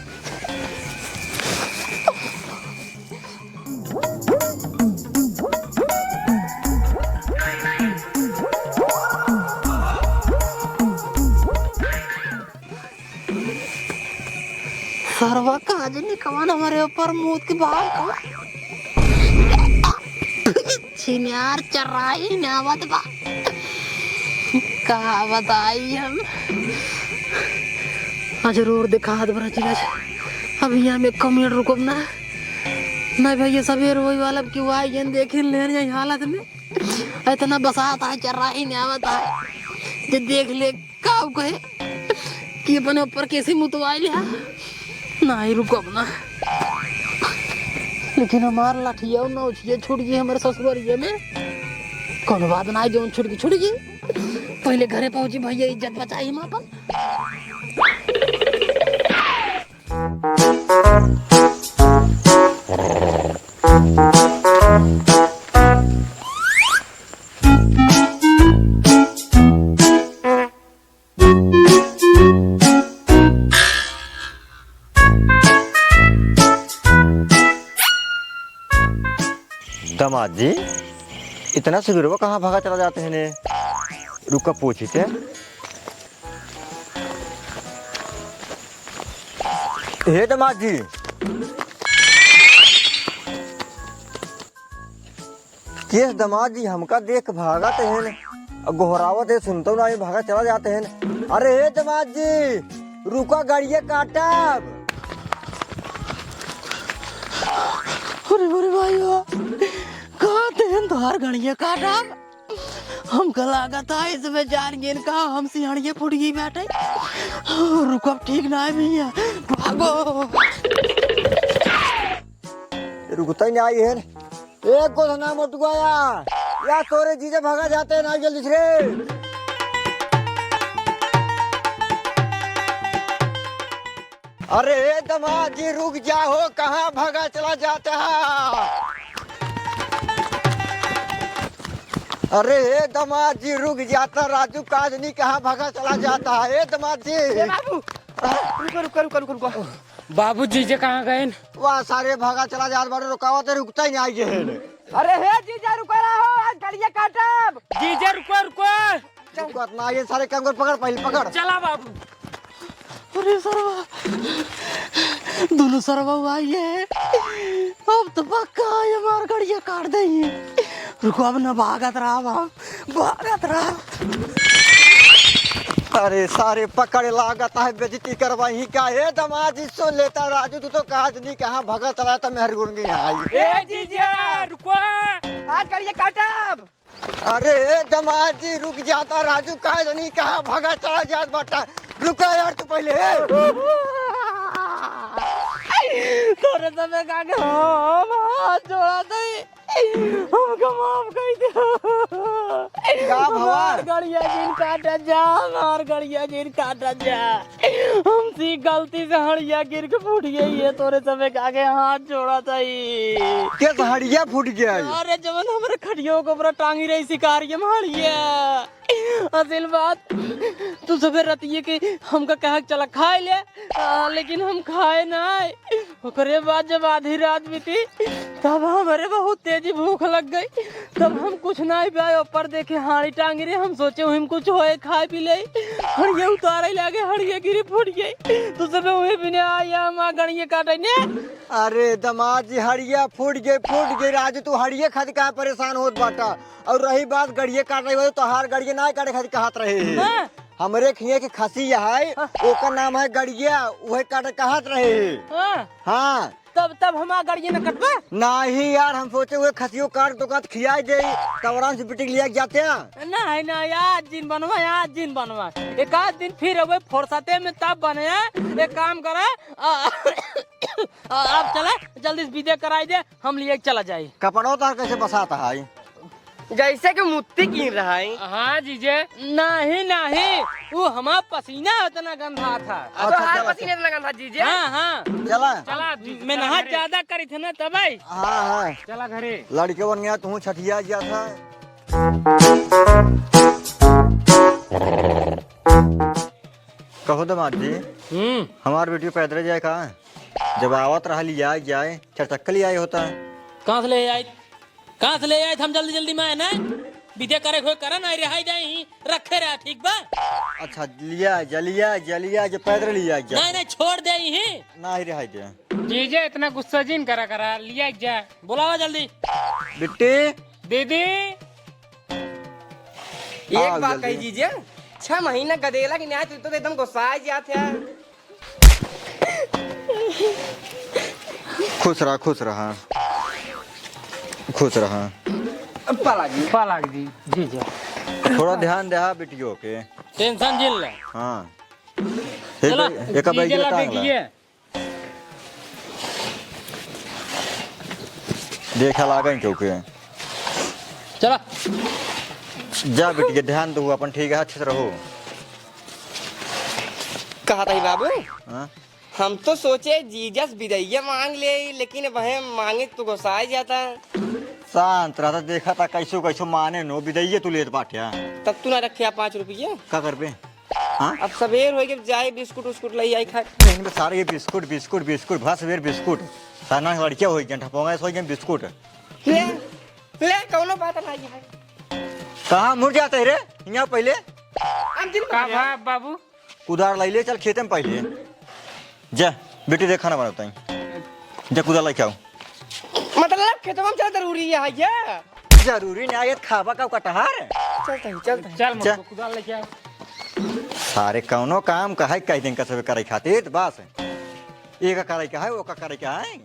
सरवा का आज निकवन हमरे ऊपर मूत के बाल का। छिनार चराही में आवत बा। का बताई हम। आज रोड दिखात बा रचिका। अब यहाँ में कम मिनट रुकब ना। नहीं भैया, सबेर होई वाला, अब क्यों आई जन देखिन लेन यही हालत में। इतना बसात है, चर्राही में आवत है। जे देख ले, का कहे कि अपने ऊपर कैसे मुतवाई लिया। नहीं, रुको अपना। लेकिन हमार लाठिया और नौछिया छूट गई हमारे ससुररिया में। कौनो बात ना, जौन छूट गई, छूट गई। पहले घरे पहुंची भैया, इज्जत बचाई हम अपन। दामाद जी, इतना सुबेरवा कहाँ भागा चला जाते हैं ने? रुका, पूछी थे। हे दामाद जी, केस दामाद जी हमका देख भागत हैं, गोहरावत है, सुनतो ना, भागा चला जाते हैं। अरे हे दामाद जी, रुका, गड़िया काटब। अरे, अरे भाई, कहाँ ते हैं, तोहार गड़िया काटब? हमका लागत है, इसमें जान गेन का, हमसे हड़िए फुट गई बाटे। रुकब ठीक ना है भैया, भागो। रुकता ही नहीं आई है। एक को ना मोटुआ या, या तोरे जीजे भागा जाते हैं, ना जल्दी से। अरे ए दमाद जी, रुक जाओ, कहाँ भागा चला जाता है? अरे ए दमाद जी, रुक जाता, राजू काजनी कहाँ भागा चला जाता है? ए दमाद जी। ए बाबू, रुको, रुको, रुको, रुको, रुको। बाबू, जीजे कहाँ गए? वाह, सारे भागा चला जात बाटे, रुकावत है, रुकता ही नहीं आई है। अरे हे जीजा, रुको रहो, आज गड़िया काटब। जीजे, रुको, रुको। रुकत ना, ये सारे काम कर, पकड़, पहले पकड़। चला बाबू। अरे सरवा, दोनों सरवा हुआ ये। अब तो पक्का ये मार गड़िया काट देंगे। रुको, अब ना भागत रहा बाबू। भागत रहा। अरे सारे पकड़ लागत है, बेइज्जती करवाई का? हे दमाद जी, सुन लेता राजू, तू तो काज नहीं कहाँ भगत रहा था, मेहर गुण नहीं आई। ए जीजा, रुको। आज करिए काटब। अरे ए दमाद जी, रुक जाता राजू, काज नहीं कहाँ भगत रहा जात बाटा। रुका यार तू पहले। तोरे समय का के हम हाथ जोड़ा दई। हमका माफ कर दे। का भवा? हमार गड़िया जिन काटा जा, हमार गड़िया जिन काटा जा। हमसे गलती से हड़िया गिर के फूट गई है, तोरे सबे के आगे हाथ जोड़ा था ई। के हड़िया फूट गया है? अरे जवन हमरे खटियो के ऊपर टांगी रही शिकारी में हड़िया। असल बात, तू सबे रतिये के हमका कहे के चला खाए ले, आ, लेकिन हम खाए ना। ओकरे बाद जब आधी रात बीती, तब हमरे बहुत तेजी भूख लग गई। तब हम कुछ ना पाए, ऊपर देखे हाड़ी टांगी रहे, हम सोचे वही में कुछ होए, खाए पी ले। हड़िया उतारे लागे, हड़िया गिरी फूट गई। तू सबे वही बिने आया, माँ गड़िया काटे ने। अरे दमाद जी, हड़िया फूट गई, फूट गई। राजू, तू हड़िया खातिर काहे परेशान होत बाटा? और रही बात गड़िया काट रही हो, तो तोहार गड़िया ना काटे खातिर कहत रहे। हाँ। हमरे खिया के खसी है, हाँ। ओकर नाम है गड़िया, उहे काटे कहत रहे। हाँ। हाँ। तब, तब हमार गड़िया न कटबा? नहीं यार, हम सोचे हुए खसियो काट तो काट खियाई दे, तब आराम से बिटिक लिया के जाते हैं। नहीं, नहीं, आज जिन बनवा, आज जिन बनवा। एक आध दिन फिर अबे फुर्सते में तब बने। एक काम करे, आ, आ, अब चला, जल्दी से विदा कराई दे, हम लिए चला जाई। कपड़ों तार कैसे बसाता है? जैसे कि मुत्ती कीन रहा है। हाँ जीजे। नहीं, नहीं, वो हमार पसीना इतना गंदा था। अब अच्छा, तोहार चला, पसीना इतना गंदा जीजे। हाँ, हाँ। चला। चला, मैं नहा ज्यादा करी थे ना तब आई। हाँ, हाँ। चला घरे। लड़के बन गया, तू छठिया गया था। कहो दमाद जी, हम्म। हमार बेटी पैदल जाए का? जब आवत रहा लिया जाए, चार चक्का लिया होता है। कहाँ से ले आई? कहाँ से ले आए थे हम जल्दी जल्दी में, है ना? विदा करे हुए करा ना, रिहाई दे ही, रखे रहा, ठीक बा? अच्छा, लिया जा, लिया जा, लिया जा, पैदल लिया जा। नहीं, नहीं, छोड़ दे ही। ना ही रिहाई दे। जीजे, इतना गुस्सा जिन करा करा, लिया जा, बुलावा जल्दी। बिट्टी। दीदी। एक बात कही जीजे, छह महीना गदेला के न्याय, तू तो एकदम गुस्सा आ जात है। खुश रहा, खुश रहा, खुश रहा। पलाग जी। पलाग जी, जी, जी। थोड़ा ध्यान दे, हाँ, बिटियों के। टेंशन झेल ले। हाँ। चला, एक, एक जी, बैग चला, टांग ले। देखिए। देखा लागन क्यों के। चला। जा बिटिया, ध्यान दो अपन, ठीक है, अच्छे से रहो। कहा था बाबू? हाँ? हम तो सोचे जीजा से बिदैया मांग ले, लेकिन अब हम मांगे तो गुस्साए जाता। शांत रहता, देखा था कैसो कैसो माने नो, बिदैया तू लेत बाटे। तब तू ना रखे आप पाँच रुपये। का करबे? हाँ? अब सबेर होई के जाए बिस्कुट उस्कुट ले आई खाए। नहीं, बस सारे ये बिस्कुट, बिस्कुट, बिस्कुट, भला सबेर बिस्कुट। साना लड़किया होई गन, ठपोंगा होई गन बिस्कुट। ले, ले, कौनो बात ना है। कहाँ मुड़ जाते रे? यहाँ पहले। हम दिन का भर भा-, बाबू? कुदार लाई ले, चल खेते में पहले। जा, बेटी देख खाना बनाता है। जा कुदार लेके आओ। मतलब खेतवा में चल जरूरी है ये? जरूरी नहीं आयत खाबा का कटहार। चलता ही, चलता ही। चल जा। मोटको कुदार लेके आओ। सारे कौनो काम का है कई दिन का सब करे खातिर बस। एक करे का है, ओका करे का है।